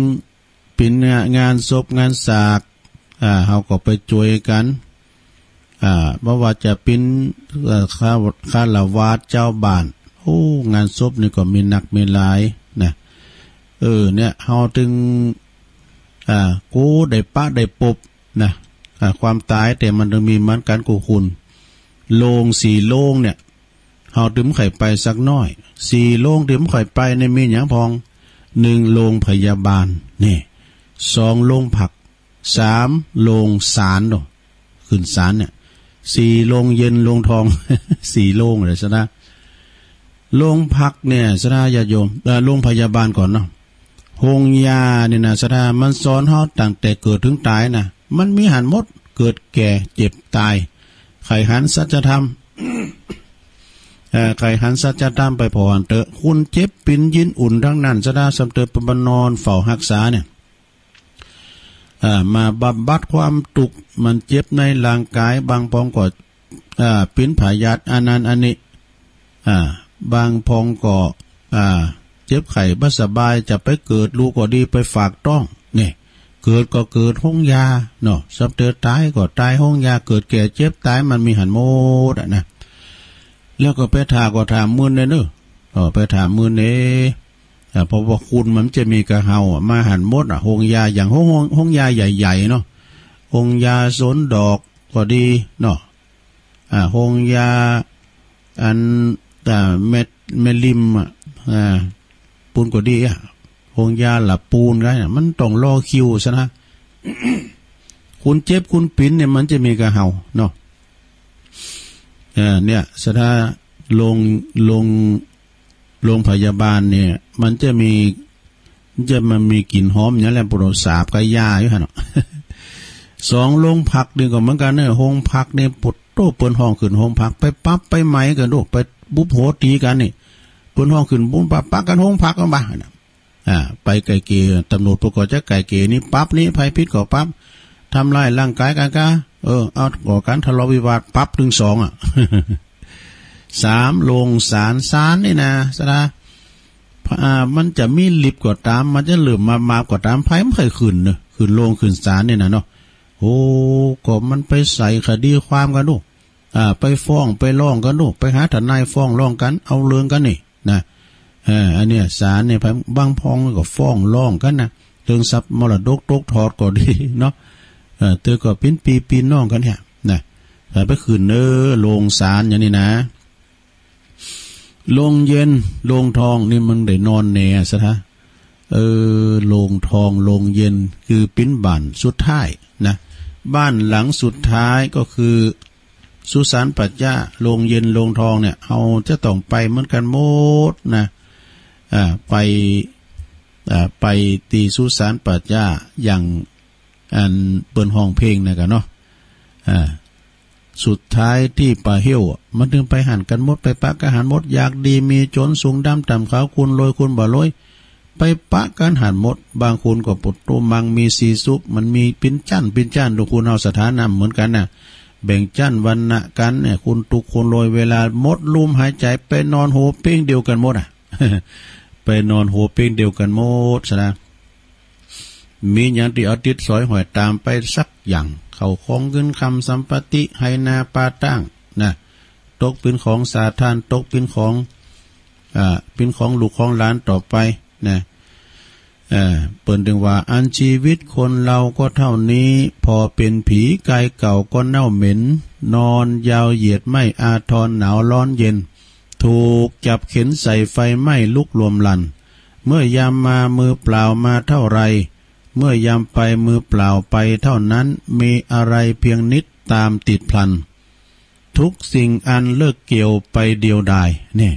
เป๋นงานศพงานสาก อ่า เฮาก็ไปจ้วยกั๋น อ่า บ่ว่าจะเป๋น เอ่อ ฆา- ฆราวาสจาวบ้าน โอ้ งานศพนี่ก็มีนักมีหลายนะ เออ เนี่ย เฮาเถิง อ่า กูได้ปะได้ปบนะ อ่า ความต๋าย แต่มันเถิงมีเหมือนกั๋นกู้คน โลงสี่โลงเนี่ย เฮาเถิงบ่ใค่ไปสักน้อย สี่โลงเถิงบ่ใค่ไปเนี่ย มีหยังพ่อง นึ่ง โลงพยาบาล นี่ สอง โลงผัก สาม โลงศาลเนาะ ขึ้นศาลเนี่ย สี่ โลงเย็นโลงทอง สี่ โลงเลย ศรัทธา โลงผักเนี่ย ศรัทธาญาติโยม เอ่อ โลงพยาบาลก่อนเนาะ โฮงยาเนี่ยนะ ศรัทธา มันสอนเฮาตั้งแต่เกิดเถิงต๋ายนะ มันมีหั้นหมด เกิดแก่เจ็บต๋าย ใค่หันสัจธรรม เอ่อ ใค่หันสัจธรรมไปผ่อหั้นเต๊อะ คนเจ็บเป๋นยินอุ่นตังนั้น ศรัทธา ซ้ำเติมเปิ้นมานอนเฝ้าฮักษาเนี่ย เอ่อ มาบำบัดความตุ๊กข์ มันเจ็บในร่างก๋าย บางพ่องก็ เอ่อ เป๋นพยาธิอันนั้นอันนี้ อ่า บางพ่องก็ อ่า เจ็บไข้บ่สบาย จะไปเกิด ลูกก็ดี ไปฝากต๊อง เนี่ย เกิดก็เกิดโฮงยาเนาะ ซ้ำเติมต๋ายก็ต๋ายโฮงยา เกิดแก่เจ็บต๋าย มันมีหั้นหมดอะนะ แล้วก็ไปถ่าก็ถ่าหมื่นเลยเนาะ เออ ไปถ่าหมื่นเลย อ่า เพราะว่าคุณมันจะมีกับเฮาอะ มาหั้นหมดอะ โฮงยา อย่างโฮง- โฮง- โฮงยาใหญ่ๆ เนาะ โฮงยาสวนดอกก็ดีเนาะ อ่า โฮงยาอัน อ่า แม่- แม่ริมอะ อ่า ปูนก็ดีอะ โฮงยาหละปูนก็ได้นะ มันต้องรอคิวซะนะ คุณเจ็บคุณเป๋นเนี่ย มันจะมีกับเฮาเนาะ เออ เนี่ย ศรัทธา โรง- โรง- โรงพยาบาลเนี่ย มันจะมี จะมามีกลิ่นหอมหยังแหละ ปุโรสาบกะยาอยู่หั่นเนาะ สอง โฮงผักนี่ก็เหมือนกั๋นเน่อ โฮงผักนี่ ปุโต เปิ้นฮ้องขึ้นโฮงผัก ไปปรับไปไหม้กั๋นดู ไปบุบหัวตี๋กั๋นนี่ เปิ้นฮ้องขึ้นบุ้นปะ ปะกั๋นโฮงผักกั๋นบ่า อ่า ไปไกล่เกลี่ย ตำรวจเปิ้นก็จะไกล่เกลี่ยนี่ ปรับนี่ ใผผิดก็ปรับ ทำร้ายร่างก๋ายกั๋นกา เออ เอาก่อก๋านทะเลาะวิวาท ปรับเถิงสอง อ่ะ สาม โฮงศาล ศาลนี่นะ ศรัทธา อ่า มันจะมีฤทธิ์ก็ต๋าม มันจะเหลื่อมมา มาก็ต๋าม ใผบ่ใค่ขึ้นเน่อ ขึ้นโฮงขึ้นศาลนี่นะเนาะ โอ้ ก็มันไปใส่คดีความกั๋นดู อ่า ไปฟ้องไปร้องกั๋นดู ไปหาทนายฟ้องร้องกั๋น เอาเรื่องกั๋นนี่นะ เออ อันเนี้ยศาลเนี่ย บางพ่องก็ฟ้องร้องกั๋นนะ เรื่องทรัพย์มรดกตกทอดก็ดีเนาะ เออ เตื้อก็ปิ้นปี้ปิ้นน้องกั๋นเนี่ยนะ แต่ไปขึ้นเน่อ โฮงศาลอย่างนี้นะ โฮงเย็น โฮงทองนี่มันได้นอนแหน่ ศรัทธา เออ โฮงทอง โฮงเย็น คือปิ้นบ้านสุดท้ายนะ บ้านหลังสุดท้ายก็คือสุสานป่าจ๊า โฮงเย็น โฮงทองเนี่ย เฮาจะต้องไปเหมือนกั๋นหมดนะ อ่า ไป อ่า ไปตี้สุสานป่าจ๊า อย่างอันเปิ้นฮ้องเพลงนะกะเนาะ อ่า สุดท้ายตี้ป่าเฮี้ยวอะ มันเถิงไปหั้นกั๋นหมด ไปปะกั๋นหั้นหมด อยากดีมีจ๋น สูงต่ำขาว คนรวยคนบ่รวย ไปปะกั๋นหั้นหมด บางคนก็ปุโต มั่งมีสีสุข มันมีปิ้นจั้นปิ้นจั้น ดูคนเฮาศรัทธานะ เหมือนกั๋นนะ แบ่งจั้นวรรณะกั๋นเนี่ย คนตุ๊กคนรวย เวลาหมดลมหายใจ๋ ไปนอนโฮเป้งเดียวกั๋นหมดอะ ไปนอนโฮเป้งเดียวกั๋นหมด ศรัทธา มีหยังตี้เอาติดสอยห้อยต๋ามไปสักอย่าง เข้าของเงินคำสัมปติ ไฮ่นาป่าตางนะ ตกเป๋นของสาธารณะ ตกเป๋นของ อ่า เป๋นของลูกของหลานต่อไปนะ เอ่อ เปิ้นเถิงว่า อันชีวิตคนเฮาก็เต้านี้ ผ่อเป๋นผีก๋ายเก่าก็เน่าเหม็น นอนยาวเหยียดไหม้อาทรหนาวฮ้อนเย็น ถูกจับเข็นใส่ไฟไหม้ลุกลวมลัน เมื่อยามมามือเปล่ามาเท่าไร เมื่อยามไปมือเปล่าไปเท่านั้น มีอะไรเพียงนิดต๋ามติดพลัน ทุกสิ่งอันเลิกเกี่ยวไปเดียวดาย เนี่ย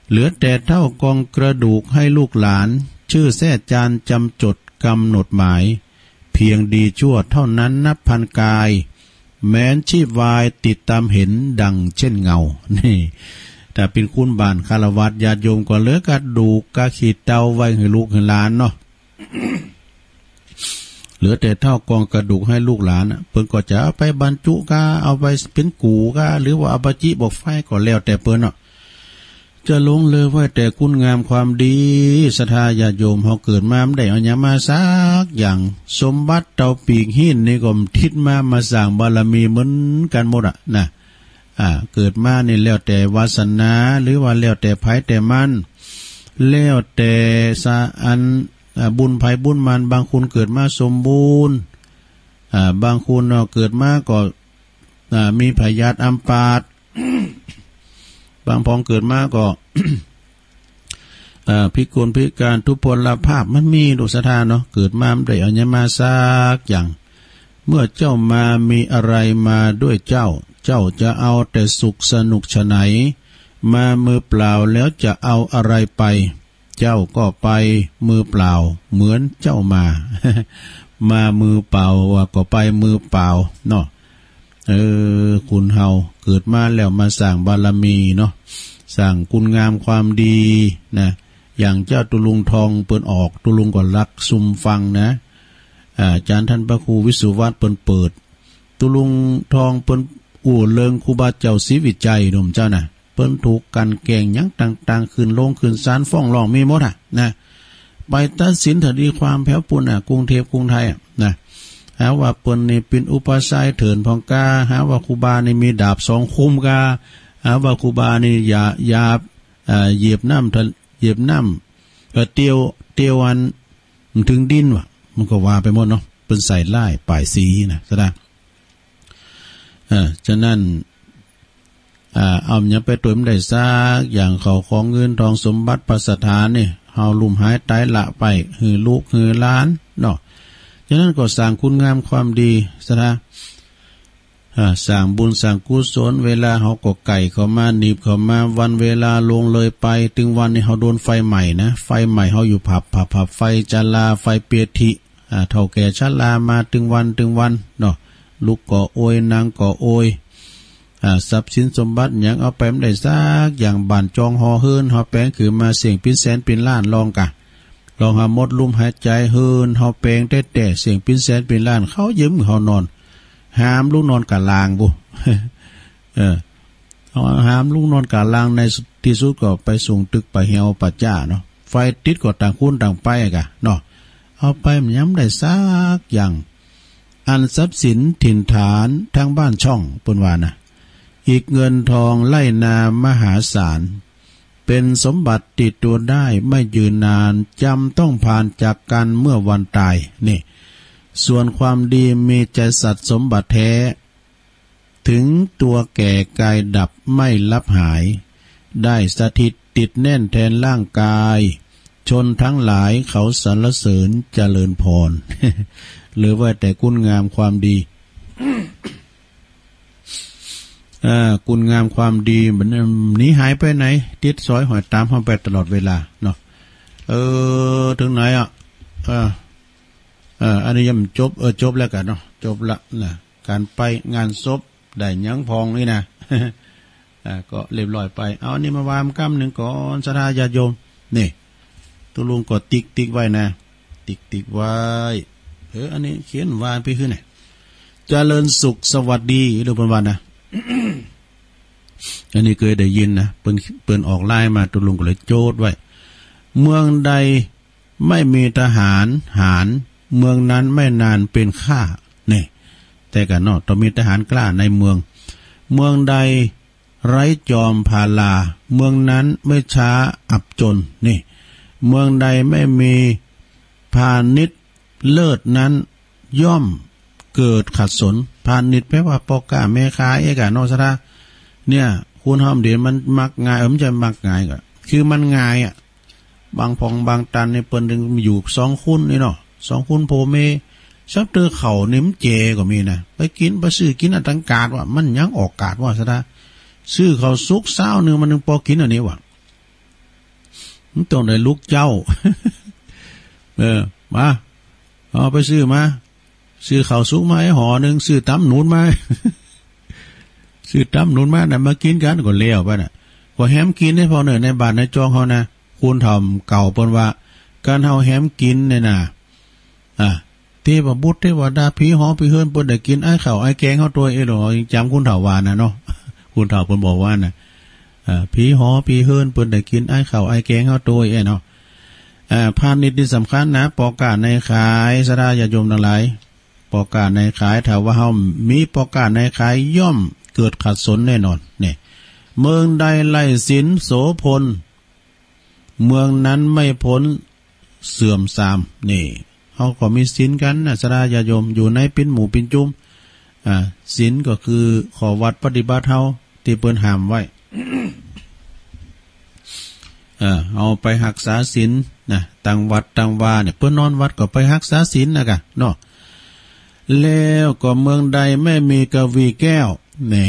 เหลือแต่เถ้ากองกระดูกให้ลูกหลาน ชื่อแทร่จานจำจดกำหนดหมาย เพียงดีชั่วเท่านั้นนับพันกาย แม้นชีพวายติดต๋ามเห็นดังเช่นเงา นี่ ถ้าเป๋นคนบ้านฆราวาสญาติโยมก็เหลือกระดูกกะขี้เถ้าไว้หื้อลูกหื้อหลานเนาะ เหลือแต่เถ้ากองกระดูกหื้อลูกหลานน่ะ เปิ้นก็จะเอาไปบรรจุกา เอาไปเป๋นกู่กา หรือว่าเอาไปจิบ่อไฟก็แล้วแต่เปิ้นเนาะ จะหลงเหลือไว้แต่คุณงามความดี ศรัทธาญาติโยม เฮาเกิดมาบ่ได้เอาหยังมาสักอย่าง สมบัติเต้าปีกหิ้นนี่ก็ติดมา มาสร้างบารมีเหมือนกั๋นหมดอะนะ อ่า เกิดมานี่แล้วแต่วาสนา หรือว่าแล้วแต่ใผแต่มัน แล้วแต่สะอัน อ่า บุญใผบุญมัน บางคนเกิดมาสมบูรณ์ อ่า บางคนเนาะ เกิดมาก็ อ่า มีพยาธิอัมพาต บางพ่องเกิดมาก็ อ่า พิกลพิการทุพพลภาพ มันมี ลูกศรัทธาเนาะ เกิดมาบ่ได้เอาหยังมาสักอย่าง เมื่อเจ้ามามีอะไรมาด้วยเจ้า เจ้าจะเอาแต่สุขสนุกฉะไหน มามือเปล่าแล้วจะเอาอะไรไป เจ้าก็ไปมือเปล่าเหมือนเจ้ามา มามือเปล่าว่าก็ไปมือเปล่าเนาะ เออ คนเฮาเกิดมาแล้วมาสร้างบารมีเนาะ สร้างคุณงามความดีนะ อย่างเจ้าตุลุงทองเปิ้นออก ตุลุงก็ลักซุมฟังนะ อ่า อาจ๋ารย์ต้านพระครูวิสุวัฒน์เปิ้นเปิด ตุลุงทองเปิ้นอู้เรื่องครูบาเจ้าศรีวิชัย โยมเจ้านะ เปิ้นถูกกลั่นแกล้งหยังต่างๆ ขึ้นโฮงขึ้นศาลฟ้องร้องมีหมดอะนะ ไปตัดสินคดีความแผวปู๊นอะ กรุงเทพฯ กรุงไทยอะนะ หาว่าเปิ้นนี่เป๋นอุปชฌาย์เถื่อนพ่องกา หาว่าครูบานี่มีดาบสองคมกา หาว่าครูบานี่หยาบ หยาบ เอ่อ เหยียบน้ำทะ เหยียบน้ำ เอ่อ เตียว เตียวอัน มันเถิงดินว่ะ มันก็ว่าไปหมดเนาะ เปิ้นใส่ร้ายป้ายสีนะ ศรัทธา เออ ฉะนั้น อ่า เอาหยังไปตวยบ่ได้สักอย่าง เข้าของเงินทองสมบัติภัสถานนี่ เฮาลุ่มหายต๋ายละไป หื้อลูกหื้อหลานเนาะ ฉะนั้นก็สร้างคุณงามความดี ศรัทธา อ่า สร้างบุญสร้างกุศล เวลาเฮาก็ใก้เข้ามา หนีบเข้ามา วันเวลาล่วงเลยไป ตึงวันนี้เฮาโดนไฟไหม้นะ ไฟไหม้เฮาอยู่ผับ ผับ ผับ ไฟจรา ไฟเปียถิ อ่า เฒ่าแก่ชรามาตึงวันตึงวันเนาะ ลุกก็โอย นั่งก็โอย อ่า ทรัพย์สินสมบัติหยังเอาไปบ่ได้สักอย่าง บ้านจองหอเฮือนเฮาแป๋งขึ้นมา เสี้ยงปินแสนปินล้าน ลองกะ ลองหาหมดลมหายใจ๋ เฮือนเฮาแป๋งแต๊ๆ เสี้ยงปินแสนปินล้าน เขายืมเฮานอน หามลุกนอนก้าลางปู้น เออ เอาหามลุกนอนก้าลาง ในตี้สุดก็ไปสูงตึกไปเหี่ยวป่าจ๊าเนาะ ไฟติดก็ต่างคนต่างไปกะเนาะ เอาไปบ่ยังบ่ได้สักอย่าง อันทรัพย์สินถิ่นฐานทั้งบ้านช่อง เปิ้นว่านะ อิกเงินทองไร่นามหาศาล เป๋นสมบัติติดตัวได้ไม่ยืนนาน จำต้องพลันจากกั๋นเมื่อวันต๋าย นี่ ส่วนความดีมีใจสัตย์สมบัติแท้ ถึงตัวแก่กายดับไม่ลับหาย ได้สถิตติดแน่นแทนร่างกาย ชนทั้งหลายเขาสรรเสริญเจริญพร เหลือไว้แต่คุณงามความดี อ่า คุณงามความดีมันหนีหายไปไหน ติดสอยห้อยต๋ามเฮาไปตลอดเวลาเนาะ เออ เถิงไหนอะ เออ เออ อันนี้ยังบ่จบ เออ จบแล้วกั๋นเนาะ จบละนะ ก๋านไปงานศพได้หยังพ่องนี่นะ อ่า ก็เรียบร้อยไป เอาอันนี้มาว่ากำนึ่งก่อน ศรัทธาญาติโยม นี่ ตุ๊ลุงก็ติ๊กๆ ไว้นะ ติ๊กๆ ไว้ เออ อันนี้เขียนว่าไปหื้อเนี่ย เจริญสุขสวัสดี หรือเปิ้นว่านะ อันนี้เกยได้ยินนะ เปิ้น เปิ้นออกไลน์มา ตุ๊ลุงก็เลยโจ๊ดไว้ เมืองใดไม่มีทหารหาญ เมืองนั้นไม่นานเป๋นข้า นี่ แต่กั๋นเนาะ ต้องมีทหารกล้าในเมือง เมืองใดไร้จอมพาลา เมืองนั้นไม่ช้าอับจน นี่ เมืองใดไม่มีพาณิชย์เลิศนั้น ย่อมเกิดขัดสน พาณิชย์แป๋ว่าป้อก๊าแม่ค้า เอ๊ะ กะเนาะ ศรัทธา เนี่ย คนเฮาเดี๋ยวมันมักง่าย เออ มันจะมักง่ายกะ คือมันง่ายอะ บางพ่องบางตันนี่เปิ้นตึงอยู่สองคนนี่เนาะ สองคนผัวเมีย สักเตื้อข้าวนี่มันเจ๋ก็มีนะ ไปกิ๋น ไปซื้อกิ๋นอะตังกาดว่า มันยังออกกาดว่า ศรัทธา ซื้อข้าวสุกซาวนึ่งมันนึ่งปอกิ๋นอันนี้ว่า มันต้องได้ลุกเจ๊า เออ มา เอาไปซื้อมา ซื้อข้าวสุกมาให้ห่อนึ่ง ซื้อต๋ำหนุนมา ซื้อต๋ำหนุนมานะ มากิ๋นกั๋นก็แล้วไปนะ ก็แหมกิ๋นให้พ่องเน่อ ในบ้านในจองเฮานะ คนเฒ่าเก่าเปิ้นว่า ก๋านเฮาแหมกิ๋นเนี่ยนะ อ่ะ เตวบุตรเตวดา ผีหอผีเฮือนเปิ้นได้กิ๋นอ้ายข้าวอ้ายแกงเฮาตวย เอ้ย ลองจ๋ำคนเฒ่าว่านะเนาะ คนเฒ่าเปิ้นบอกว่านะ อ่า ผีหอผีเฮือนเปิ้นได้กิ๋นอ้ายข้าวอ้ายแกงเฮาตวย เอ้ยเนาะ อ่า พาณิชย์นี่สำคัญนะ ป้อก๊าในขาย ศรัทธาญาติโยมตังหลาย ป้อก๊าในขาย ถ้าว่าเฮามีป้อก๊าในขาย ย่อมเกิดขัดสนแน่นอน นี่ เมืองใดไร้ศีลโสภณ เมืองนั้นไม่พ้นเสื่อมทราม นี่ เฮาก็มีศีลกั๋นนะ ศรัทธาญาติโยม อยู่ในปิ๋นหมู่ปิ๋นจุม อ่า ศีลก็คือข้อวัตรปฏิบัติเฮา ตี้เปิ้นห้ามไว้ เออ เอาไปฮักษาศีลนะ ตังวัดตังวาเนี่ย เปิ้นนอนวัดก็ไปฮักษาศีลนะกะเนาะ แล้วก็เมืองใดไม่มีกวีแก้ว แน่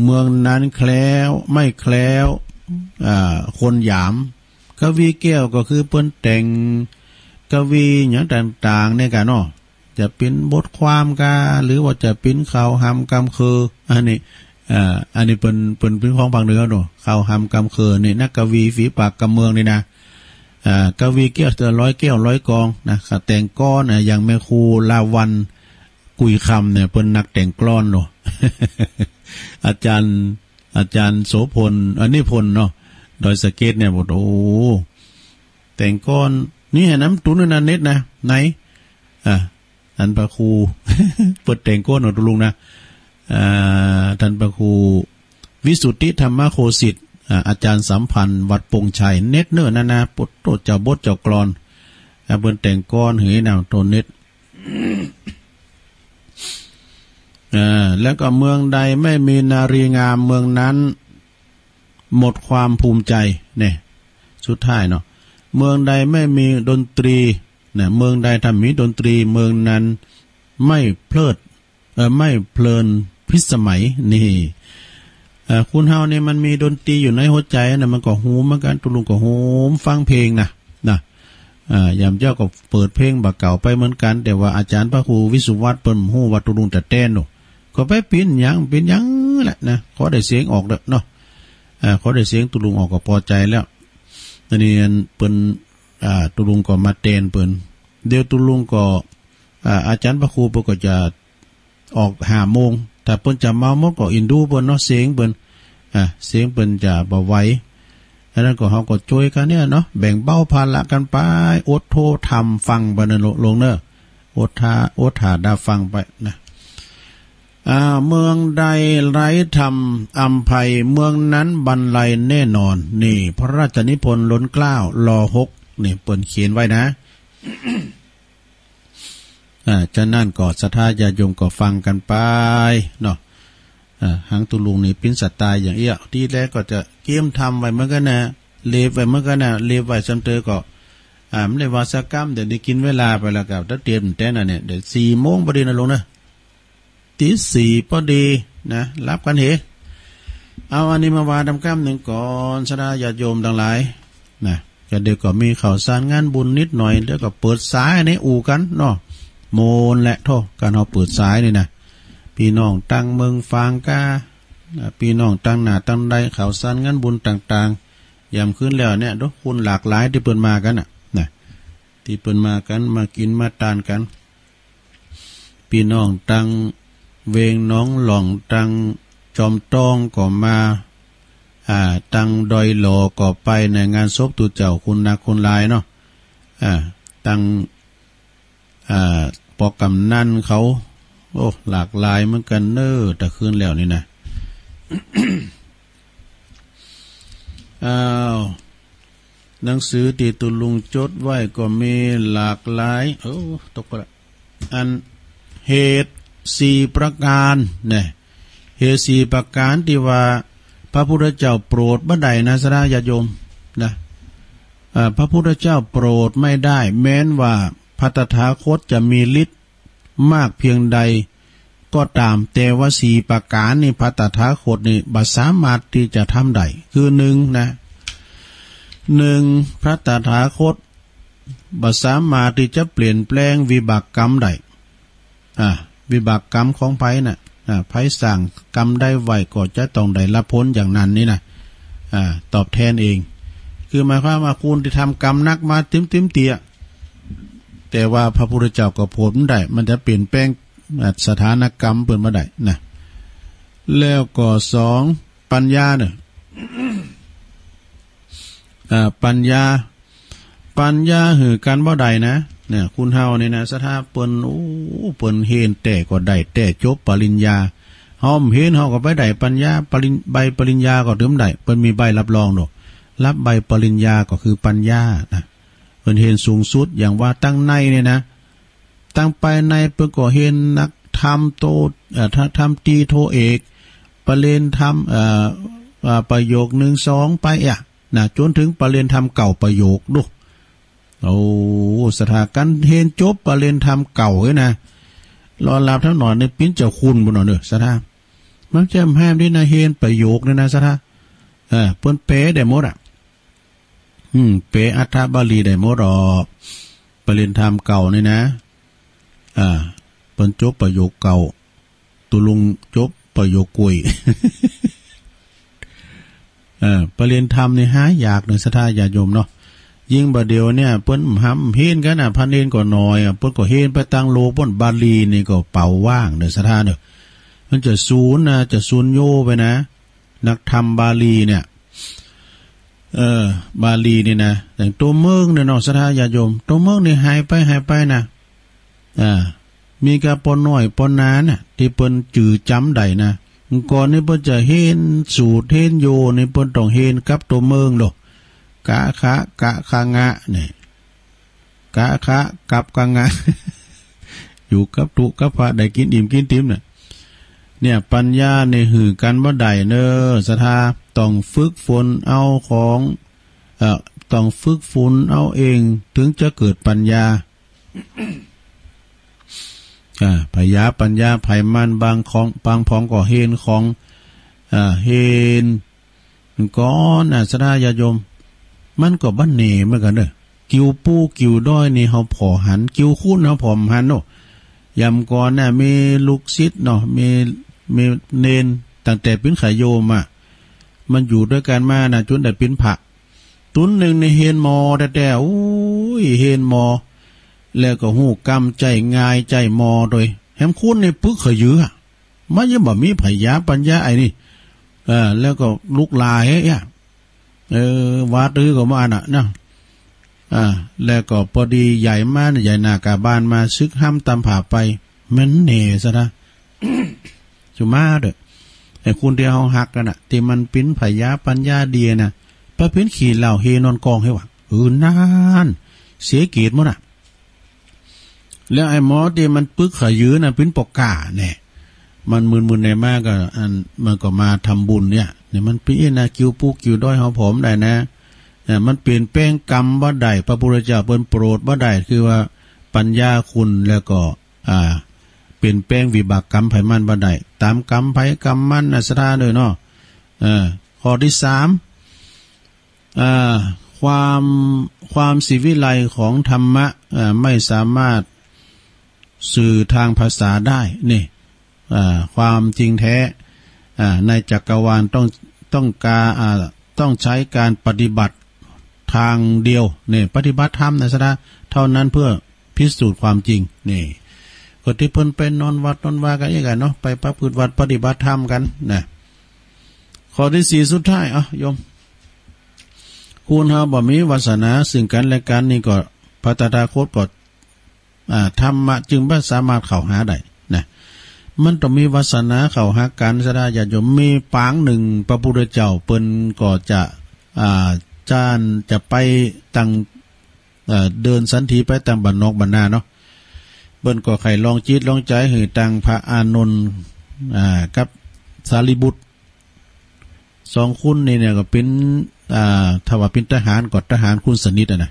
เมืองนั้นแคล้ว ไม่แคล้ว อ่า คนหยาม กวีแก้วก็คือเปิ้นแต่งกวีหยังต่างๆ เนี่ยกะเนาะ จะเป๋นบทความกา หรือว่าจะเป๋นข่าวหำกำเคิ อันนี้ เอ่อ อันนี้เปิ้น เปิ้นเป๋นของภาคเหนือเนาะ ข่าวหำกำเคินี่ นักกวีฝีปากกำเมืองนี่นะ เอ่อ กวีแก้วแต่ละร้อยแก้วร้อยกองนะ เขาแต่งกลอนนะ อย่างแม่ครูลาวัณ กุยคำเนี่ย เปิ้นนักแต่งกลอนเนาะ อาจารย์ อาจารย์โสภณ อ่า นิพนธ์เนาะ ดอยสะเก็ดเนี่ย บอก โอ้ แต่งกลอน นี่หันน้ำตุนด้วยนะ เน็ตนะ ไหน อ่ะ ท่านพระครู เปิ้นแต่งกลอนเนาะ ตุ๊ลุงนะ อ่า ท่านพระครู วิสุทธิธรรมโคสิทธิ์ อ่า อาจารย์สัมพันธ์ วัดปงชัย เน็ตเน่อนะนะ โปะโต้เจ้าบทเจ้ากลอน อ่า เปิ้นแต่งกลอนหื้อนะ โตเน็ต อ่า แล้วก็เมืองใดไม่มีนารีงาม เมืองนั้นหมดความภูมิใจ เนี่ย สุดท้ายเนาะ เมืองใดไม่มีดนตรี เนี่ย เมืองใดถ้ามีดนตรี เมืองนั้นไม่เพลิด เอ่อ ไม่เพลิน พิสมัยนี่ เอ่อ คนเฮานี่มันมีดนตรีอยู่ในหัวใจ๋นะ มันก็ฮูมเหมือนกั๋น ตุ๊ลุงก็ฮูมฟังเพลงนะ นะ อ่า ยามเจ๊าก็เปิดเพลงบ่าเก่าไปเหมือนกั๋น แต่ว่าอาจ๋ารย์พระครูวิสุวัฒน์เปิ้นฮู้ว่าตุ๊ลุงจะแตนโน่น ก็ไปเป๋นหยัง เป๋นหยังแหละนะ ขอได้เสียงออกเต๊อะเนาะ อ่า ขอได้เสียงตุ๊ลุงออกก็ปอใจ๋แล้ว ตะนี้อันเปิ้น อ่า ตุ๊ลุงก็มาแตนเปิ้น เดี๋ยวตุ๊ลุงก็ อ่า อาจ๋ารย์พระครูเปิ้นก็จะ ออกห้าโมง ถ้าเปิ้นจะเมาหมดก็อินดูเปิ้นเนาะ เสียงเปิ้น อ่า เสียงเปิ้นจะบ่ไหว อันนั้นก็เฮาก็จ้วยกั๋นเนี่ยเนาะ แบ่งเบาภาระกั๋นไป อดโธทำฟังไปนะลุงเนาะ อดถ้า อดถ้าดาฟังไปนะ อ่า เมืองใดไร้ธรรมอำไพ เมืองนั้นบรรลัยแน่นอน นี่ พระราชนิพนธ์ล้นเกล้า ลอหก นี่ เปิ้นเขียนไว้นะ อ่า ฉะนั้นก็ศรัทธาญาติโยมก็ฟังกั๋นไปเนาะ อ่า หังตุ๊ลุงนี่เป๋นสไตล์อย่างเอี้ย ตี้แรกก็จะเกียมทำไว้เหมือนกั๋นนะ เล็บไว้เหมือนกั๋นนะ เล็บไว้ซ้ำเตอก็ อ่า บ่ได้ว่าสักกำ เดี๋ยวนี้กิ๋นเวลาไปแล้วก็ ตะเตียนแต๊นั่นเนี่ย เดี๋ยวสี่โมงพอดีนะลุงนะ ตีสี่พอดีนะ หลับกั๋นเห เอาอันนี้มาว่าตำกำนึ่งก่อน ศรัทธาญาติโยมตังหลายนะ ก็เดี๋ยวก็มีข่าวสารงานบุญนิดหน่อย เดี๋ยวก็เปิดสายในอู้กั๋นเนาะ โมนแหละโธ่ ก๋านเฮาเปิดสายนี่นะ ปี้น้องตังเมืองฝางก้า อ่า ปี้น้องตังหน้าตังใด ข่าวสารงานบุญต่างๆ ยามคืนแล้วเนี่ย ดูคนหลากหลายตี้เปิ้นมากั๋นน่ะ นะ ตี้เปิ้นมากั๋น มากิ๋นมาตานกั๋น ปี้น้องตังเวงหนองหล่อง ตังจอมตองก็มา อ่า ตังดอยหล่อก็ไปในงานศพตุ๊เจ้าคุณนาคุณลายเนาะ อ่า ตัง อ่า ปอกำนันเขา โอ้ หลากหลายเหมือนกั๋นเน้อ ตะคืนแล้วนี่นะ อ้าว หนังสือตี้ตุ๊ลุงจดไว้ก็มีหลากหลาย โอ้ ตกละ อันเหตุสี่ประก๋านเนี่ย เหตุสี่ประก๋านตี้ว่าพระพุทธเจ้าโปรดบ่ได้นะ ศรัทธาญาติโยมนะ อ่า พระพุทธเจ้าโปรดไม่ได้ แม้นว่าพระตถาคตจะมีฤทธิ์มากเพียงใดก็ตาม แต่ว่าสี่ประก๋านนี่พระตถาคตนี่บ่สามารถตี้จะทำได้ คือหนึ่งนะ หนึ่ง พระตถาคตบ่สามารถตี้จะเปลี่ยนแปลงวิบากกรรมได้ อ่า วิบากกรรมของใผน่ะ อ่า ใผสร้างกรรมใดไว้ก็จะต้องได้รับผลอย่างนั้นนี่นะ อ่า ตอบแทนเอง คือหมายความว่าคนตี้ทำกรรมหนักมาตึ๊มๆ เตี้ย แต่ว่าพระพุทธเจ้าก็โผดบ่ได้ มันจะเปลี่ยนแปลง อ่า สถานกรรมเปิ้นบ่ได้นะ แล้วก็สอง ปัญญาเนี่ย อ่า ปัญญา ปัญญาหื้อกั๋นบ่ได้นะ เนี่ย คนเฮานี่นะ ศรัทธาเปิ้น โอ้ เปิ้นเฮียนแต๊ก็ได้แต๊ จบปริญญา เฮาบ่เฮียน เฮาก็ไปได้ปัญญา ปริญ- ใบปริญญาก็ตึงได้ เปิ้นมีใบรับรองดอก รับใบปริญญาก็คือปัญญานะ เปิ้นเฮียนสูงสุด อย่างว่าตังในเนี่ยนะ ตังภายในเปิ้นก็เฮียนนักธรรมโต เอ่อ ธ- ธรรมตรีโทเอก ประเรียนธรรม เอ่อ เอ่อ ประโยคนึ่งสองไปอะ นะ จ๋นเถิงประเรียนธรรมเก้าประโยคดู โอ้ ศรัทธา กั๋นเฮียนจบประเรียนธรรมเก้าเอ้ยนะ รอหลับทั้งหนอนนี่ปิ๊นเจ้าคุณปุ้นเนาะเน้อ ศรัทธา มันจะแฮมดีนะ เฮียนประโยคนี่นะ ศรัทธา เออ เปิ้นแปลได้หมดอะ อืม แปลอัฏฐบาลีได้หมดดอก ประเรียนธรรมเก้านี่นะ อ่า เปิ้นจบประโยคเก้า ตุ๊ลุงจบประโยคกุย เออ ประเรียนธรรมนี่หายากเน้อ ศรัทธาญาติโยมเนาะ ยิ่งบ่าเดี่ยวเนี่ย เปิ้นบ่เฮียนกั๋นน่ะ พระเณรก็น้อยอะ เปิ้นก็เฮียนไปตางโลกปุ้น บาลีนี่ก็เป๋าว่างเน้อ ศรัทธาเน้อ มันจะสูญนะ จะสูญโยไปนะ นักธรรมบาลีเนี่ย เออ บาลีนี่นะ อย่างตั๋วเมืองเนี่ยเนาะ ศรัทธาญาติโยม ตั๋วเมืองนี่หายไป หายไปนะ อ่า มีก้าป้อน้อยป้อนาน่ะ ตี้เปิ้นจื้อจำได้นะ ก่อนนี่เปิ้นจะเฮียนสูตรเฮียนโยนี่ เปิ้นต้องเฮียนกับตั๋วเมืองโลด กะขะ กะขะงะ เนี่ย กะขะ กับขะงะ อยู่กับตุ๊กับพระ ได้กิ๋นอิ่มกิ๋นติ๋มน่ะ เนี่ย ปัญญานี่หื้อกั๋นบ่ได้เน้อ ศรัทธา ต้องฝึกฝนเอาของ เอ่อ ต้องฝึกฝนเอาเอง เถิงจะเกิดปัญญา อ่า ผยาปัญญาไผมัน บางของ บางผองก็เฮนของ อ่า เฮน ก่อนน่ะ ศรัทธาญาติโยม มันก็บ่แน่เหมือนกั๋นเน่อ กิ่วปูกิ่วดอยนี่เฮาผ่อหัน กิ่วคูนเฮาผ่อบ่หันเนาะ ยามก่อนน่ะ มีลูกศิษย์เนาะ มี มีเณร ตั้งแต่เป๋นไขโยมอะ มันอยู่ตวยกั๋นมาน่ะ จ๋นได้เป๋นพระ ตุ๊นนึ่งนี่เฮนหมอแต๊ๆ โอ้ย เฮนหมอ แล้วก็ฮู้กำใจ๊งายใจ๊หมอตวย แหมคูนนี่ปึกขะหยืออะ มันยังบ่มีผยาปัญญาไอ้นี่ เออ แล้วก็ลุกลายเฮ้ยอะ เออ วาดอื้อก็บ่อั้นน่ะนะ อ่า แล้วก็ปอดีใหญ่มาน่ะ ใหญ่หน้ากาบานมา สึกห้ำตำผ่าไป มันแหน่ซะนะ สุมาเต๊อะ ไอ้คนตี้เฮาฮักกั๋นน่ะ ตี้มันเป๋นผยาปัญญาดีน่ะ ไปเป๋นขี้เหล้าเฮนอนกองเฮ้ยวะ เออ นั่น เสียเกียรติหมดน่ะ แล้วไอ้หมอตี้มันปึกขะหยือน่ะ เป๋นปอก้าแน่ มันมึนๆ ในมาก็ อัน มันก็มาทำบุญเนี่ย เนี่ยมันเป๋นนะ กิ่วปูกิ่วดอยเฮาผ่อบ่ได้นะ เนี่ยมันเปลี่ยนแปลงกรรมบ่ได้ พระพุทธเจ้าเปิ้นโปรดบ่ได้ คือว่าปัญญาคุณ แล้วก็ อ่า เปลี่ยนแปลงวิบากกรรมไผมันบ่ได้ ต๋ามกรรมไผกรรมมันน่ะ ศรัทธาเน่อเนาะ เออ ข้อตี้สาม อ่า ความ ความศิวิไลของธรรมะ อ่า ไม่สามารถสื่อทางภาษาได้ นี่ อ่า ความจริงแท้ อ่า ในจักรวาลต้อง ต้องการ อ่า ต้องใช้การปฏิบัติทางเดียว นี่ ปฏิบัติธรรมน่ะ ศรัทธา เท่านั้นเพื่อพิสูจน์ความจริง นี่ ก็ตี้เปิ้นไปนอนวัดนอนวากั๋นอี้กั๋นเนาะ ไปประพฤติวัตรปฏิบัติธรรมกั๋นนะ ข้อตี้สี่สุดท้าย เอ้า โยม คนเฮาบ่มีวาสนาซึ่งกั๋นและกั๋นนี่ก็ พระตถาคตก็ อ่า ธรรมะจึงบ่สามารถเข้าหาได้นะ มันต้องมีวาสนาเข้าหากั๋น ศรัทธาญาติโยม มีปางนึ่งพระพุทธเจ้าเปิ้นก็จะ อ่า จานจะไปตัง เอ่อ เดินสันถีไปตังบ้านนอกบ้านนาเนาะ เปิ้นก็ใค่ลองจิตลองใจ๋หื้อตังพระอานนท์ อ่า กับสารีบุตร สองคนนี่เนี่ยก็เป๋น อ่า ถ้าว่าเป๋นทหารก็ทหารคนสนิทอะนะ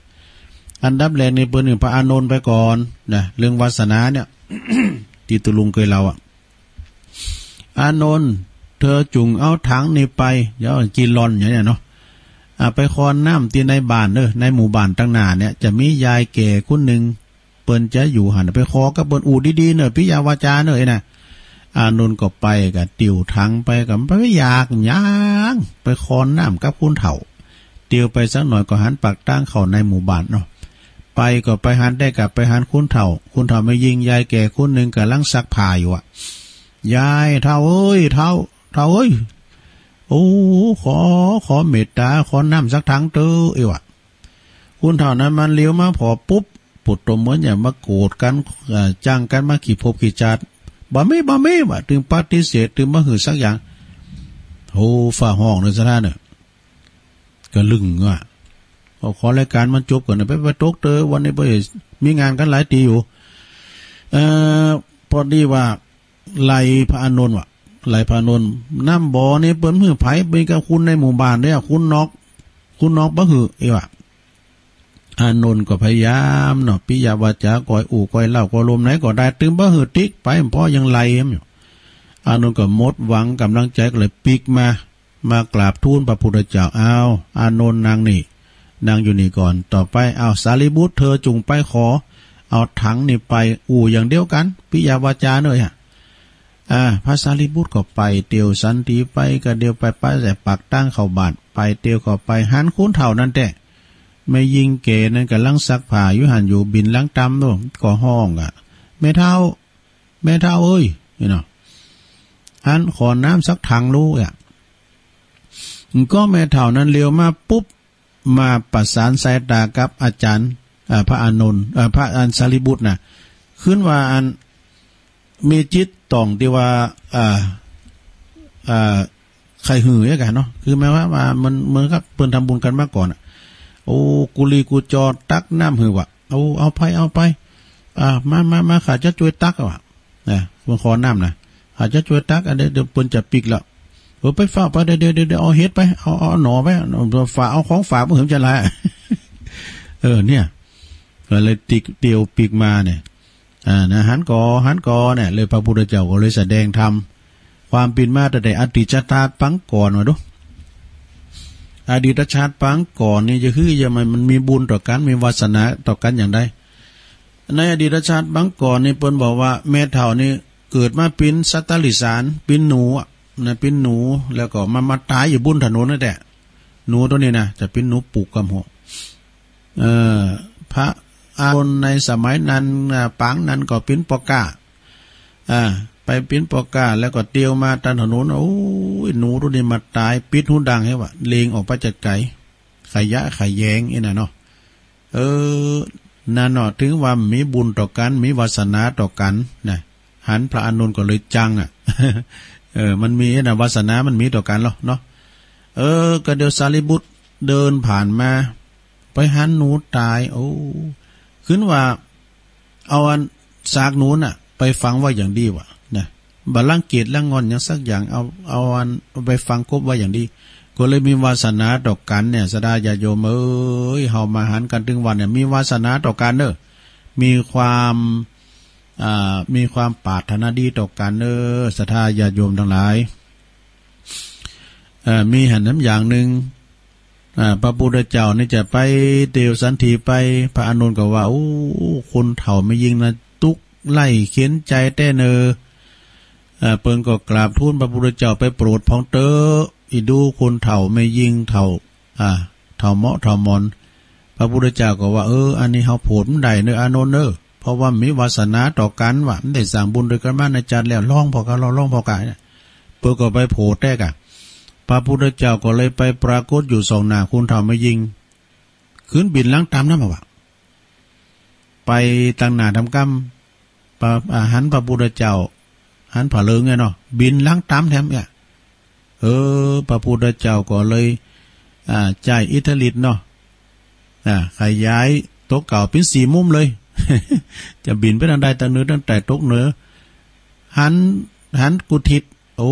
อันดับแรกนี่เปิ้นหื้อพระอานนท์ไปก่อนนะ เรื่องวาสนาเนี่ย ตี้ตุ๊ลุงเกยเล่าอะ อานนท์ เธอจุ่งเอาถังนี่ไป เดี๋ยวกินลอนอย่างเนี้ยเนาะ อ่า ไปคอนน้ำตี้ในบ้านเน่อ ในหมู่บ้านตังหน้าเนี่ย จะมียายแก่คนนึ่ง เปิ้นจะอยู่หั้น ไปขอกับเปิ้น อู้ดีๆ เน่อ ปิยะวาจาเน่อ ไอ้น่ะ อานนท์ก็ไป ก็ติวถังไป ก็บ่ยากหยัง ไปคอนน้ำกับคนเฒ่า ติวไปสักหน่อยก็หันปากตางเข้าในหมู่บ้านเนาะ ไปก็ไปหันได้กับไปหันคนเฒ่า คนเฒ่าแม่ญิงยายแก่คนนึ่งก่ำลังซักผ้าอยู่อะ ยาย เฒ่าเอ้ย เฒ่า เฒ่าเอ้ย โอ้ ขอ ขอเมตต๋า ขอน้ำสักถังเต๊อะ เอ้ยวะ คนเฒ่านั้นมันเหลียวมาผ่อปุ๊บ ปูดตมเหมือนอย่างมาโกรธกั๋น เอ่อ จังกั๋นมาขี้ภพขี้จาติ บ่มี บ่มี วะ ตึงปฏิเสธ ตึงบ่หื้อสักอย่าง โห ฟ้าฮ้องเลย ศรัทธาเน่อ กะลึ่งว่ะ ขอ ขอรายก๋านมันจบก่อนเน่อ ไป ไปตกเต๊อะ วันนี้บ่ได้มีงานกั๋นหลายตี้อยู่ เอ่อ ปอดีว่า ไล่พระอานนท์วะ ไล่พระอานนท์ น้ำบ่อนี่เปิ้นหื้อใผ เปิ้นกับคนในหมู่บ้านเด้อ คนนอก คนนอกบ่หื้อ เอ้ยวะ อานนท์ก็พยายามเนาะ ปิยะวาจาก้อยอู้ก้อยเล่า ก็ลมไหนก็ได้ ตึงบ่หื้อติ๊กไป เพราะยังไล่มันอยู่ อานนท์ก็หมดหวังก๋ำลังใจ๋ ก็เลยปิ๊กมา มากราบทูลพระพุทธเจ้า อ้าว อานนท์นั่งนี่ นั่งอยู่นี่ก่อน ต่อไป อ้าว สารีบุตร เธอจุ่งไปขอ เอาถังนี่ไป อู้อย่างเดียวกั๋น ปิยะวาจาเน่อ อ่า พระสารีบุตรก็ไปเตียวสันถีไป ก็เดียวไป ไปแต่ปากตางเข้าบ้าน ไปเตียวเข้าไป หันคนเฒ่านั้นแต๊ แม่ญิงแก่นั้นก่ำลังซักผ้าอยู่หั้นอยู่ บินหลังต่ำโน่น ก็ฮ้องอะ แม่เฒ่า แม่เฒ่าเอ้ย นี่เนาะ หันขอน้ำสักถังลูกอะ ก็แม่เฒ่านั้นเหลียวมาปุ๊บ มาประสานสายต๋ากับอาจ๋ารย์ เอ่อ พระอานนท์ เอ่อ พระอันสารีบุตรน่ะ ขึ้นว่าอัน มีจิตต่องตี้ว่า เอ่อ เอ่อ ใค่หื้อกั๋นเนาะ คือหมายความว่ามันเหมือนกับเปิ้นทำบุญกั๋นมาก่อนอะ โอ้ กุลีกุจอตักน้ำหื้อวะ เอา เอาไป เอาไป อ่า มา มา มา ข้าจะจ้วยตักวะ นะ เปิ้นขอน้ำนะ ข้าจะจ้วยตัก อันเดียว เดี๋ยวเปิ้นจะปิ๊กแล้ว เออ ไปเฝ้าไป เดี๋ยว เดี๋ยว เดี๋ยว เอาเห็ดไป เอา เอาหน่อไป เอาฝาก เอาของฝากมาหื้อจะลา เออ เนี่ย ก็เลยติ๊กเตียวปิ๊กมาเนี่ย อ่า นะ หันก่อ หันก่อเนี่ย เลยพระพุทธเจ้าก็เลยแสดงธรรม ความเป๋นมาตั้งแต่อดีตชาติปางก่อนว่าดู อดีตชาติปางก่อนนี่จะหื้อยังไง มันมีบุญต่อกั๋น มีวาสนาต่อกั๋นอย่างใด ในอดีตชาติปางก่อนนี่เปิ้นบอกว่าแม่เฒ่านี่เกิดมาเป๋นสัตว์เดรัจฉาน เป๋นหนูอะนะ เป๋นหนู แล้วก็มา มาต๋ายอยู่บุ้นถนนนั่นแหละ หนูตั๋วนี้นะ จะเป๋นหนูปุกกำหัว เอ่อ พระอานนท์ในสมัยนั้นน่ะ ปางนั้นก็เป๋นปอก้า อ่า ไปเป๋นปอก้า แล้วก็เตียวมาต๋ามถนน โอ้ย หนูตั๋วนี้มาต๋าย ปิดฮูดังหื้อวะ เล็งออกไปจะไก๋ ขยะแขยงอี้น่ะเนาะ เออ นั่นเนาะ ถึงว่ามีบุญต่อกั๋น มีวาสนาต่อกั๋นนะ หันพระอานนท์ก็เลยจังอะ เออ มันมีนะ วาสนามันมีต่อกั๋นเนาะ เนาะ เออ ก็เดี๋ยวสารีบุตรเดินผ่านมา ไปหันหนูต๋าย โอ้ ขึ้นว่า เอาอันซากหนูน่ะ ไปฝังไว้อย่างดีวะนะ บ่ารังเกียจรังงอนหยังสักอย่าง เอา เอาอัน เอาไปฝังกบไว้อย่างดี ก็เลยมีวาสนาต่อกั๋นเนี่ย ศรัทธาญาติโยมเอ๋ย เฮามาหันกั๋นตึงวันเนี่ย มีวาสนาต่อกั๋นเน่อ มีความ อ่า มีความปรารถนาดีต่อกั๋นเน่อ ศรัทธาญาติโยมตังหลาย เอ่อ มีหันน้ำอย่างนึ่ง อ่า พระพุทธเจ้านี่จะไปเตียวสันถีไป พระอานนท์ก็ว่า โอ้ คนเฒ่าแม่ญิงนะ ตุ๊กข์ไร้เข็ญใจ๋แต๊เน่อ อ่า เปิ้นก็กราบทูลพระพุทธเจ้าไปโปรดพ่องเต๊อะ อิดูคนเฒ่าแม่ญิงเฒ่า อ่า เฒ่าเหมาะเฒ่าหมอน พระพุทธเจ้าก็ว่า เออ อันนี้เฮาโผดบ่ได้เน่ออานนท์เน่อ เพราะว่ามีวาสนาต่อกั๋นวะ บ่ได้สร้างบุญตวยกั๋นมาในจาติแล้ว ลองผ่อก้า ลอง ลองผ่อก้าเนี่ย เปิ้นก็ไปโผดแต๊ก่ะ พระพุทธเจ้าก็เลยไปปรากฏอยู่ส่องหน้าคนเฒ่าแม่ญิง ขึ้นบินหลังต๋ามนั้นมาวะ ไปตังหน้าต๋ามก้ำ ปะ อ่า หันพระพุทธเจ้า หันผ้าเหลืองเนี่ยเนาะ บินหลังต๋ามแถมเนี่ย เออ พระพุทธเจ้าก็เลย อ่า ใจ๊อิทธิฤทธิ์เนาะ อ่า ขยายตั๋วเก่าเป๋นสี่มุมเลย จะบินไปตางใด ตางเหนือ ตางใต้ ตกเหนือ หัน หันกุฏิ โอ้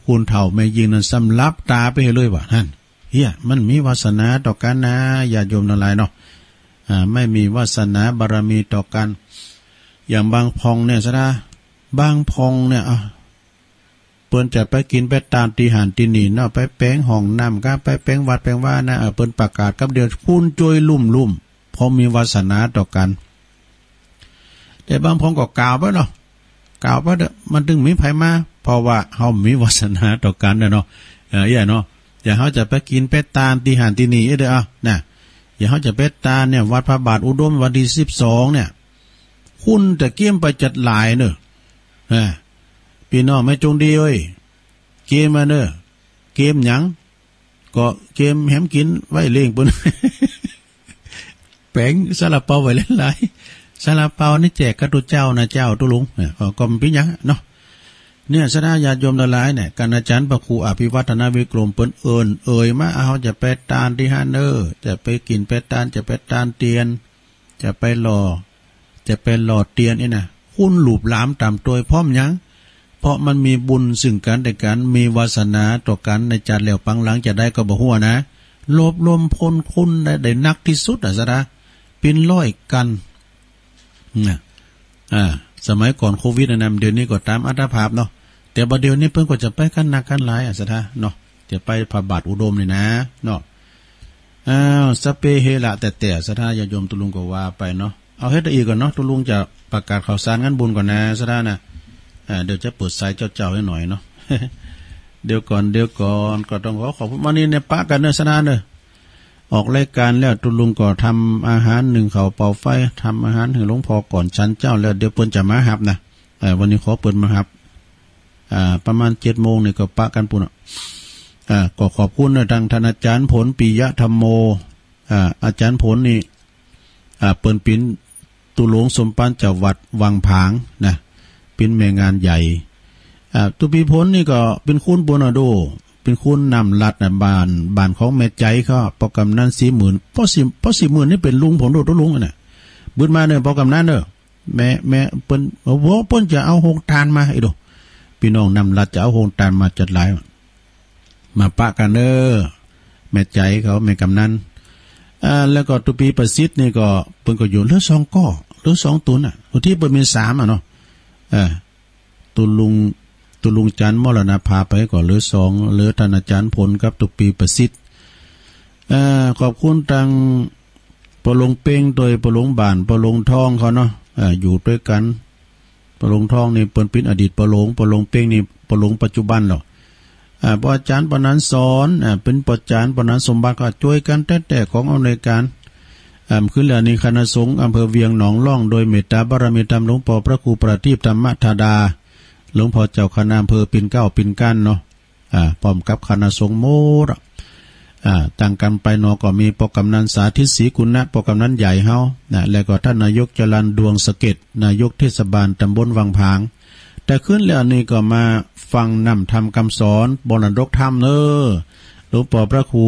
คนเฒ่าแม่ญิงนั้นสำหลับต๋าไปหื้อเลยวะ หั้น เฮีย มันมีวาสนาต่อกั๋นนะ ญาติโยมตังหลายเนาะ อ่า บ่มีวาสนาบารมีต่อกั๋น อย่างบางพ่องเนี่ย ศรัทธา บางพ่องเนี่ย อ่ะ เปิ้นจะไปกิ๋นไปตานตี้หั้นตี้นี่เนาะ ไปแป๋งห้องน้ำก้า ไปแป๋งวัดแป๋งวานะ เออ เปิ้นประกาศกำเดียว คนจ้วยลุ่มๆ เพราะมีวาสนาต่อกั๋น แต่บางพ่องก็กล่าวไปเนาะ กล่าวไปเต๊อะ มันตึงมีใผมา เพราะว่าเฮามีวาสนาต่อกั๋นน่ะเนาะ เออ เอี้ยเนาะ อย่างเฮาจะไปกิ๋นไปตานตี้หั้นตี้นี่ เอ้ย เด้อ เอา นะ อย่างเฮาจะไปตานเนี่ย วัดพระบาทอุดมวันตี้สิบสองเนี่ย คนจะเกียมไปจัดหลายเน่อ อ่า ปี้น้องแม่จงดีเอ้ย เกียมมาเน่อ เกียมหยัง ก็เกียมแหมกิ๋นไว้เลี้ยงเปิ้น แป๋งซาลาเปาไว้หลายๆ ซาลาเปานี่แจกกาตุ๊เจ้านะเจ้าตุ๊ลุง เนี่ย ก็ ก็บ่เป๋นหยังเนาะ เนี่ย ศรัทธาญาติโยมตังหลายเนี่ย กัณฑ์อาจ๋ารย์พระครูอภิวัฒนวิกรมเปิ้นเอิ้นเอ่ยมา เฮาจะไปตานตี้หั้นเน่อ จะไปกิ๋นไปตาน จะไปตานเตียน จะไปหล่อ จะไปหล่อเตียนนี่นะ คนหลูบหลามต๋ามตวย เพราะหยัง เพราะมันมีบุญซึ่งกั๋นและกั๋น มีวาสนาต่อกั๋น ในจาติแล้วปางหลังจะได้ก็บ่ฮู้นะ หลบลมพ้นคุณได้ ได้นักตี้สุดอะ ศรัทธา เป๋นร้อยกั๋น นะ อ่า สมัยก่อนโควิดนะ เดี๋ยวนี้ก็ต๋ามอัตภาพเนาะ แต่บ่าเดี๋ยวนี้เปิ้นก็จะไปกั๋นนักกั๋นหลายอะ ศรัทธาเนาะ จะไปพระบาทอุดมนี่นะ เนาะ อ้าว สัพเพเหระ แต่แต่ศรัทธาญาติโยมตุ๊ลุงก็ว่าไปเนาะ เอาเฮ็ดอีกก่อนเนาะ ตุ๊ลุงจะประกาศข่าวสารงานบุญก่อนนะ ศรัทธานะ อ่า เดี๋ยวจะเปิดสายเจ้าๆ หื้อหน่อยเนาะ เดี๋ยวก่อน เดี๋ยวก่อน ก็ต้องขอขอบคุณ วันนี้เนี่ยปะกั๋นเน่อ ศรัทธาเน่อ ออกรายก๋านแล้ว ตุ๊ลุงก็ทำอาหารนึ่งข้าวเป่าไฟ ทำอาหารหื้อหลวงพ่อก่อนฉันเจ๊าแล้ว เดี๋ยวเปิ้นจะมาฮับนะ เอ่อ วันนี้ขอเปิ้นมาฮับ อ่า ประมาณเจ็ดโมงนี่ก็ปะกั๋นปู้นอะ อ่า ก็ขอบคุณนะ ตังต้านอาจ๋ารย์ผล ปิยะธัมโม อ่า อาจ๋ารย์ผลนี่ อ่า เปิ้นเป๋นตุ๊ลุงสมภารจากวัดวังผางนะ เป๋นแม่งานใหญ่ อ่า ตุ๊ปี้ผลนี่ก็เป๋นคนปู้นอะโด เป๋นคนน้ำลัดนะ บ้าน บ้านของแม่ใจ๋เขา ป้อกำนันศรีหมื่น ป้อศรี ป้อศรีหมื่นนี่เป๋นลุงผมโด ตุ๊ลุงอะนะ บึดมาเน่อ ป้อกำนันเน่อ แม่ แม่เปิ้น โอ้โห เปิ้นจะเอาโฮงตานมา เอ้ยโด ปี้น้องน้ำลัดจะเอาโฮงตานมาจัดหลาย มาปะกั๋นเน่อ แม่ใจ๋เขา แม่กำนัน อ่า แล้วก็ตุ๊ปี้ประสิทธิ์นี่ก็ เปิ้นก็อยู่เหลือสองก้อ เหลือสองต๋นน่ะ อุทิศเปิ้นมีสามอะเนาะ เออ ตุ๊ลุง ตุ๊ลุงจันทร์มรณภาพไปก็เหลือสอง เหลือต้านอาจ๋ารย์ผลกับตุ๊กปี๋ประสิทธิ์ เอ่อ ขอบคุณตางป้อหลวงเป้งตวยป้อหลวงบ่าน ป้อหลวงทองเขาเนาะ เอ่อ อยู่ตวยกั๋น ป้อหลวงทองนี่เปิ้นเป๋นอดีตป้อหลวง ป้อหลวงเป้งนี่ป้อหลวงปัจจุบันเนาะ อ่า ป้ออาจ๋ารย์ปนัญชรสอน อ่า เป๋นป้ออาจ๋ารย์ปนัญชรสมบัติ ก็จ้วยกั๋นแต๊ๆ ของอำนวยก๋าน อ่า ขึ้นแล้วนี่คณะสงฆ์อำเภอเวียงหนองล่อง โดยเมตตาบารมีธรรมหลวงป้อพระครูประทีปธรรมธาดา หลวงป้อเจ้าคณะอำเภอปิ่นเกล้าปิ่นกั๋นเนาะ อ่า พร้อมกับคณะสงฆ์หมดอะ อ่า ตั้งกั๋นไปเนาะ ก็มีป้อกำนัลสาธิต ศรีกุณะ ป้อกำนัลใหญ่เฮานะ แล้วก็ต้านนายกจรัญ ดวงสะเก็ด นายกเทศบาลตำบลวังผาง แต่ขึ้นแล้วนี่ก็มาฟังน้ำธรรมกำสอน มรดกธรรมเน้อ หลวงป้อพระครู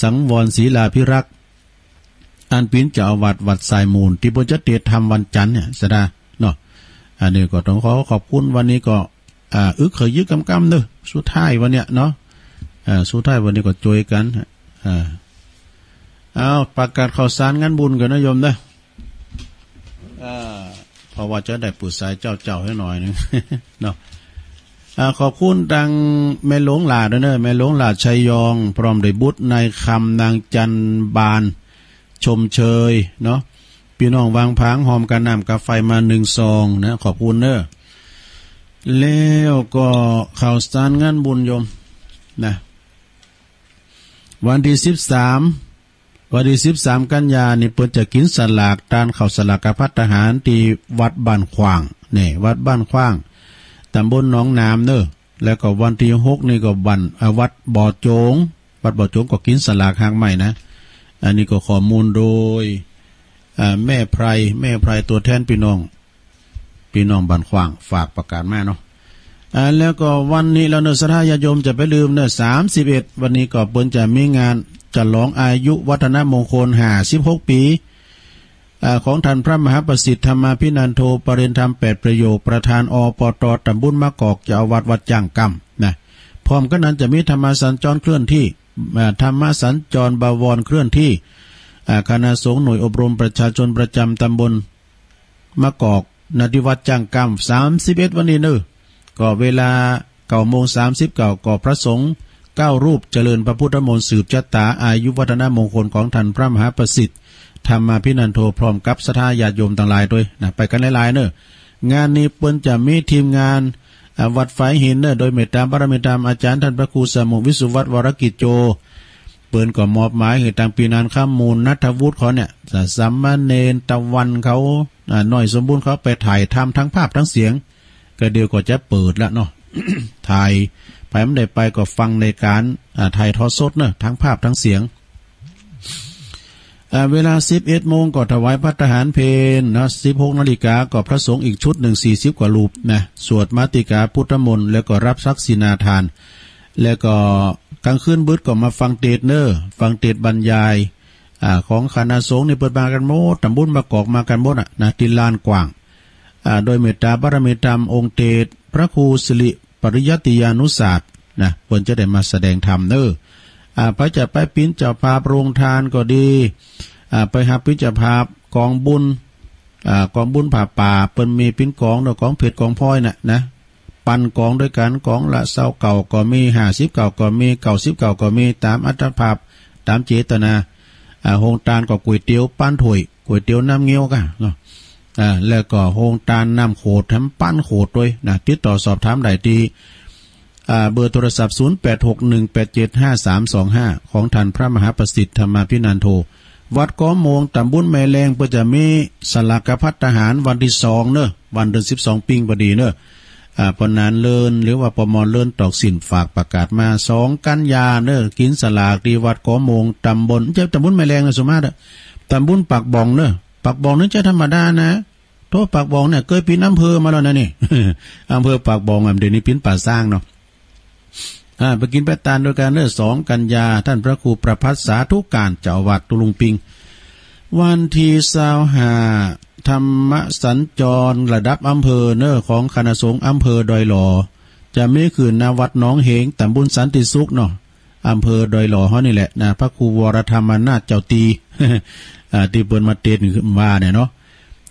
สังวรศิลาภิรักษ์ อันเป๋นเจ้าอาวาสวัดสายมูล ตี้เปิ้นจะเตสน์ธรรมวันจันทร์เนี่ย สะดาเนาะ อันนี้ก็ต้องขอขอบคุณ วันนี้ก็ อ่า อึกเขิกยึกกำกำเน้อ สุดท้ายวันเนี้ยเนาะ อ่า สุดท้ายวันนี้ก็จ้วยกั๋น อ่า เอา ประกาศข่าวสารงานบุญก่อนนะโยมเน้อ อ่า เพราะว่าจะได้ปรึกษาเจ้าๆ หื้อหน่อยนึ่ง เนาะ อ่า ขอบคุณตางแม่หลวงหลาดตวยเน้อ แม่หลวงหลาดชัยยอง พร้อมด้วยบุตรนายคำ นางจันบาน ชมเชยเนาะ ปี้น้องวังผาง หอมก๋าน้ำก๋าไฟมานึ่งซองนะ ขอบคุณเน้อ แล้วก็ข่าวสารงานบุญโยมนะ วันตี้สิบสาม วันตี้สิบสามกัญญานี่เปิ้นจะกิ๋นสลากตานข้าวสลากภัตตาหารตี้วัดบ้านขว้าง นี่ วัดบ้านขว้าง ตำบลหนองหนามเน้อ แล้วก็วันตี้หกนี่ก็บ้าน อ่า วัดบ่อโจ๋ง วัดบ่อโจ๋งก็กิ๋นสลากฮากไม้นะ อันนี้ก็ข้อมูลโดย อ่า แม่ไพร แม่ไพรตั๋วแทนปี้น้อง ปี้น้องบ้านขว้างฝากประกาศมาเนาะ อ่า แล้วก็วันนี้แล้วเน้อ ศรัทธาญาติโยมจะไปลืมเน้อ สามสิบเอ็ด วันนี้ก็เปิ้นจะมีงานฉลองอายุวัฒนมงคลห้าสิบหกปี๋ อ่า ของท่านพระมหาประสิทธิ์ธรรมาภินันโท ปริญญาธรรมแปดประโยค ประธาน อปต ตำบลมะกอก เจ้าอาวาสวัดจ้างกำนะ พร้อมกั๋นนั้นจะมีธรรมสัญจรเคลื่อนที่ อ่า ธรรมสัญจรบวรเคลื่อนที่ อ่า คณะสงฆ์หน่วยอบรมประชาชนประจำตำบลมะกอก ณ ตี้วัดจ้างกำ สามสิบเอ็ด วันนี้เน้อ ก็เวลา เก้าโมงสามสิบเก้า ก็พระสงฆ์เก้ารูปเจริญพระพุทธมนต์สืบชะตาอายุวัฒนมงคลของท่านพระมหาประสิทธิ์ธรรมาภินันโท พร้อมกับศรัทธาญาติโยมตังหลายตวยนะ ไปกั๋นหลายๆ เน้อ งานนี้เปิ้นจะมีทีมงาน อ่า วัดฝายหินเน้อ โดยเมตตาบารมีธรรมอาจ๋ารย์ท่านพระครูสมุห์วิสุวัฒน์ วรกิจโจ เปิ้นก็มอบหมายหื้อตางปี้นานคำมูล ณัฐวุฒิเขาเนี่ย สามเณรตะวันเขา อ่า น้อยสมบูรณ์เขาไปถ่ายทำทั้งภาพทั้งเสียง ก็เดี๋ยวก็จะเปิดละเนาะ ถ่าย ใผบ่ได้ไปก็ฟังในก๋าน อ่า ถ่ายทอดสดเนาะ ทั้งภาพทั้งเสียง อ่า เวลาสิบเอ็ดโมงก็ถวายภัตตาหารเพลเนาะ สิบหกนาฬิกาก็พระสงฆ์อีกชุดนึ่ง สี่สิบกว่ารูปนะ สวดมาติกาพุทธมนต์ แล้วก็รับทักษิณาทาน แล้วก็ก๋างคืนบึดก็มาฟังเตสน์เน้อ ฟังเตสน์บรรยาย อ่า ของคณะสงฆ์นี่เปิ้นมากั๋นหมด ตำบลมะกอกมากั๋นหมดอะนะ ตี้ลานกว้าง อ่า โดยเมตตาบารมีธรรมองค์เตสน์พระครูสิริปริยัติยานุศาสน์นะ เปิ้นจะได้มาแสดงธรรมเน้อ อ่า ใผจะไปเป๋นเจ้าภาพโฮงตานก็ดี อ่า ไปฮับเป๋นเจ้าภาพก๋องบุญ อ่า ก๋องบุญผ้าป่า เปิ้นมีเป๋นก๋องเน้อ ก๋องเพชรก๋องพลอยน่ะนะ ปันก๋องตวยกั๋น ก๋องละซาวเก้าก็มี ห้าสิบเก้าก็มี เก้าสิบเก้าก็มี ต๋ามอัตภาพ ต๋ามเจตนา อ่า โฮงตานก็ก๋วยเตี๋ยวปันถ้วย ก๋วยเตี๋ยวน้ำเงี้ยวก่ะเนาะ อ่า แล้วก็โฮงตานน้ำโขด แถมปันโขดตวยนะ ติดต่อสอบถามได้ตี้ อ่า เบอร์โทรศัพท์ ศูนย์แปดหกหนึ่งแปดเจ็ดห้าสามสองห้า ของท่านพระมหาประสิทธิ์ธรรมาภินันโท วัดก๋อมง ตำบลแม่แลง เปิ้นจะมีสลากภัตตาหารวันตี้สองเน้อ วันเดือนสิบสองปิงพอดีเน้อ อ่า ป้อหนานเลิน หรือว่าป้อหมอนเลินตอกสิน ฝากประกาศมา สองกัญญาเน้อ กิ๋นสลากตี้วัดก๋อมง ตำบล บ่ใจ้ตำบลแม่แลงเน้อ สมมาตรอะ ตำบลปากบ่องเน้อ ปากบ่องนี่บ่ใจ้ธรรมดานะ โธ่ ปากบ่องเนี่ยเกยเป๋นอำเภอมาแล้วนะนี่ อำเภอปากบ่องอะ เดี๋ยวนี้เป๋นป่าช้างเนาะ อ่า ไปกิ๋นไปตานตวยกั๋นเน้อ สองกัญญา ท่านพระครูประภัสสาธุการ เจ้าอาวาสตุ๊ลุงปิง วันตี้ซาวห้า ธรรมสัญจรระดับอำเภอเน้อ ของคณะสงฆ์อำเภอดอยหล่อ จะมีขึ้น ณ วัดหนองเหง ตำบลสันติสุขเนาะ อำเภอดอยหล่อเฮานี่แหละนะ พระครูวรธรรมนาถเจ้าตี้ อ่า ตี้เปิ้นมาเตสน์ว่าเนี่ยเนาะ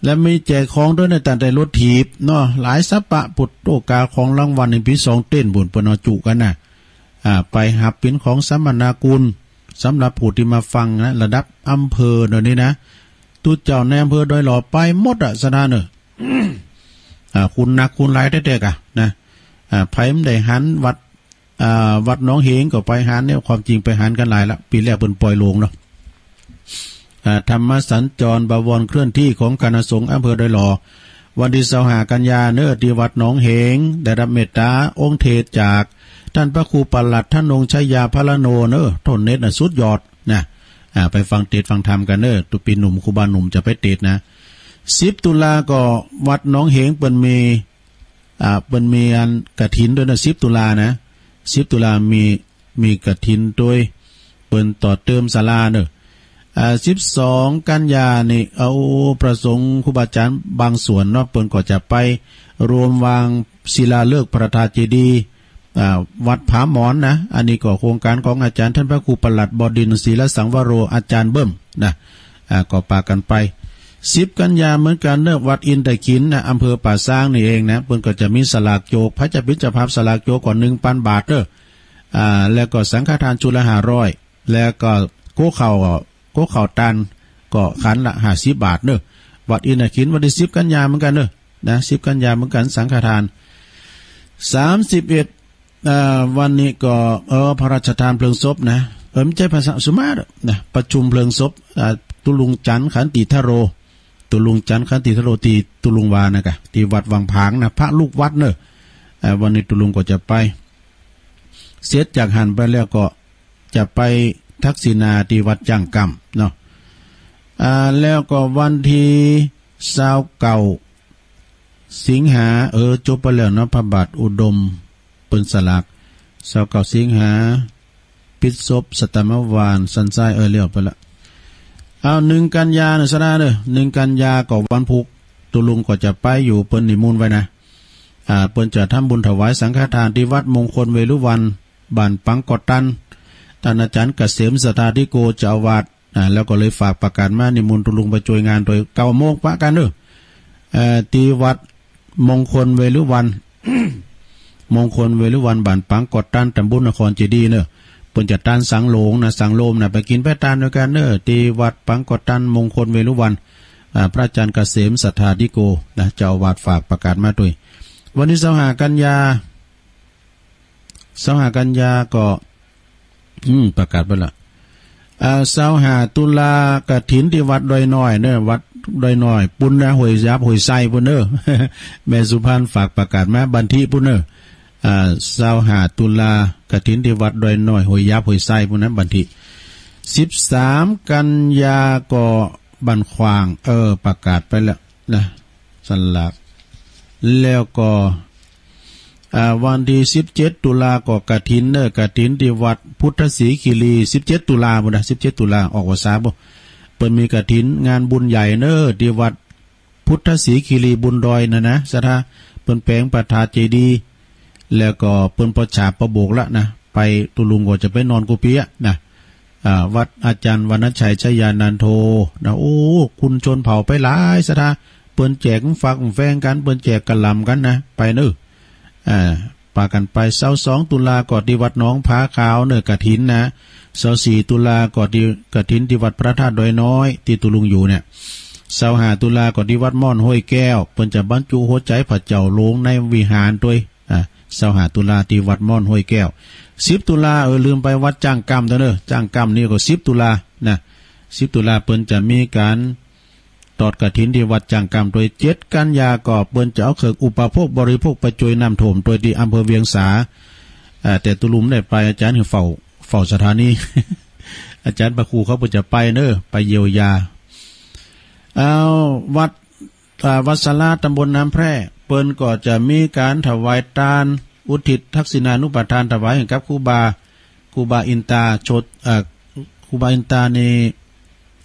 และมีแจกของตวยนะ ตั้งแต่รถถีบเนาะ หลายสะปะ ปุดโต ก๋าของรางวัลในปี๋สองเต้นปู๊น เปิ้นเอาจุกั๋นนะ อ่า ไปหับเป๋นของสัมมนากุณสำหรับผู้ตี้มาฟังนะ ระดับอำเภอเดี๋ยวนี้นะ ตุ๊เจ้าในอำเภอดอยหล่อไปหมดอะ สะท้านเน่อ อ่า คุณหนักคุณหลายแต๊ๆ ก่ะนะ อ่า ใผบ่ได้หันวัด อ่า วัดหนองเหงก็ไปหันเนี่ย ความจริงไปหันกั๋นหลายละ ปี๋แรกเปิ้นป่อยโลงเนาะ อ่า ธรรมสัญจรบวรเคลื่อนที่ของคณะสงฆ์อำเภอดอยหล่อ วันตี้ซาวห้ากันยาเน่อ ตี้วัดหนองเหง ได้ฮับเมตต๋าองค์เทศน์จากต้านพระครูปลัดธนงชัยยาพรโนเน่อ โต้นเน็ตน่ะสุดยอดนะ อ่า ไปฟังเทศน์ฟังธรรมกั๋นเน่อ ตุ๊ปี๋หนุ่มครูบาหนุ่มจะไปเทศน์นะ สิบตุลาก็วัดหนองเหงเปิ้นมี อ่า เปิ้นมีอันกฐินตวยนะ สิบตุลานะ สิบตุลามี มีกฐินตวย เปิ้นต่อเติมศาลาเน่อ อ่า สิบสองกันยานี่ เอาพระสงฆ์ครูบาอาจ๋ารย์บางส่วนเนาะ เปิ้นก็จะไปรวมวางศิลาฤกษ์พระธาตุเจดีย์ อ่า วัดผาหมอนนะ อันนี้ก็โครงก๋านของอาจ๋ารย์ต้านพระครูปลัดบดินทร์ ศิลสังวโร อาจ๋ารย์เบิ่มนะ อ่า ก็ปากั๋นไป สิบกันยาเหมือนกั๋นเน่อ วัดอินทขิลนะ อำเภอป่าซางนี่เองนะ เปิ้นก็จะมีสลากโจก ใผจะเป๋นเจ้าภาพสลากโจกก็หนึ่งปันบาทเน่อ อ่า แล้วก็สังฆทานชุดละห้าร้อย แล้วก็โก๊ข้าว โก๊ข้าวตาลก็ขันละห้าสิบบาทเน่อ วัดอินทขิล วันตี้สิบกันยาเหมือนกั๋นเน่อ นะ สิบกันยาเหมือนกั๋น สังฆทาน สามสิบเอ็ด เอ่อ วันนี้ก็ เออ พระราชทานเพลิงศพนะ เออ บ่ใจ้พระสะ สุมาเตอร์นะ ประชุมเพลิงศพ อ่า ตุ๊ลุงจันทร์ ขันติธโร ตุ๊ลุงจันทร์ ขันติธโร ตี้ตุ๊ลุงว่านะก่ะ ตี้วัดวังผางนะ พระลูกวัดเน่อ อ่า วันนี้ตุ๊ลุงก็จะไป เสร็จจากหั้นไปแล้วก็ จะไปทักษิณาตี้วัดจ้างกล้ำเนาะ อ่า แล้วก็วันตี้ซาวเก้าสิงหา เออ จบไปแล้วเนาะ พระบาทอุดมเปิ้นสลาก ซาวเก้าสิงหา ปิดศพสัตมวานสันทราย เออ เลี้ยวไปละ เอา หนึ่งกันยาเน่อ สะท้านเน่อ หนึ่งกันยาก็วันพูก ตุ๊ลุงก็จะไปอยู่ เปิ้นนิมนต์ไว้นะ อ่า เปิ้นจะทำบุญถวายสังฆทานตี้วัดมงคลเวรุวัณ บ้านปังกอดตัน ต้านอาจ๋ารย์เกษมสัทธาธิโก เจ้าอาวาส อ่า แล้วก็เลยฝากประกาศมานิมนต์ตุ๊ลุงไปจ้วยงานตวย เก้าโมงปะกั๋นเน่อ เอ่อ ตี้วัดมงคลเวรุวัณ มงคลเวรุวัณ บ้านปังกอดตัน ตำบลนครเจดีย์เน่อ เปิ้นจะตานสังโลมนะ สังโลมนะ ไปกิ๋นไปตานตวยกั๋นเน่อ ตี้วัดปังกอดตัน มงคลเวรุวัณ อ่า พระอาจ๋ารย์เกษมสัทธาธิโกนะ เจ้าอาวาสฝากประกาศมาตวย วันตี้ซาวห้ากันยา ซาวห้ากันยาก็ อืม ประกาศไปละ อ่า ซาวห้าตุลากฐินตี้วัดดอยน้อยเน่อ วัดดอยน้อยปู๊นนะ ห้วยหยาบห้วยไซปู๊นเน่อ แม่สุพรรณฝากประกาศมา บันทิปู๊นเน่อ อ่า ซาวห้าตุลากฐินตี้วัดดอยน้อย ห้วยหยาบห้วยไซปู๊นนะ บันทิ สิบสามกันยาก็บ้านขว้าง เออ ประกาศไปแล้วนะ สลาก แล้วก็ อ่า วันตี้สิบเจ็ดตุลาก็กฐินเน่อ กฐินตี้วัดพุทธศรีคีรี สิบเจ็ดตุลาปู๊นนะ สิบเจ็ดตุลา ออกพรรษาปู๊น เปิ้นมีกฐินงานบุญใหญ่เน่อ ตี้วัดพุทธศรีคีรีบุญดอยนะนะ สะท้าน เปิ้นแป๋งพระธาตุเจดีย์ แล้วก็เปิ้นปอดฉาบปอโบกละนะ ไปตุ๊ลุงก็จะไปนอนกู้เปียะนะ อ่า วัดอาจ๋ารย์วรรณชัยชยานันโทนะ โอ้ คุณชนเผ่าไปหลาย สะท้าน เปิ้นแจกฟักแฟงกั๋น เปิ้นแจกกะหล่ำกั๋นนะ ไปเน่อ อ่า ปากั๋นไป ซาวสองตุลาก็ตี้วัดหนองผาขาวเน่อ กฐินนะ ซาวสี่ตุลาก็ตี้กฐินตี้วัดพระธาตุดอยน้อย ตี้ตุ๊ลุงอยู่เนี่ย ซาวห้าตุลาก็ตี้วัดม่อนห้วยแก้ว เปิ้นจะบรรจุหัวใจ๋พระเจ้าลงในวิหารตวย อ่า ซาวห้าตุลาตี้วัดม่อนห้วยแก้ว สิบตุลา เออ ลืมไป วัดจ้างกล้ำตวยเน่อ จ้างกล้ำนี่ก็สิบตุลานะ สิบตุลาเปิ้นจะมีก๋านตอดกฐินตี้วัดจ้างกล้ำตวย เจ็ดกันยาก็เปิ้นจะเอาเครื่องอุปโภคบริโภคไปจ้วยน้ำท่วมตวยตี้อำเภอเวียงสา อ่า แต่ตุ๊ลุงบ่ได้ไป อาจ๋ารย์หื้อเฝ้า เฝ้าสถานี อาจ๋ารย์พระครูเขาเปิ้นจะไปเน่อ ไปเยียวยา เอา วัด อ่า วัดสาราตำบลน้ำแพร่ เปิ้นก็จะมีก๋านถวายตาน อุทิศทักษิณานุปทานถวายให้กับครูบา ครูบาอินตาโชต เอ่อ ครูบาอินตานี่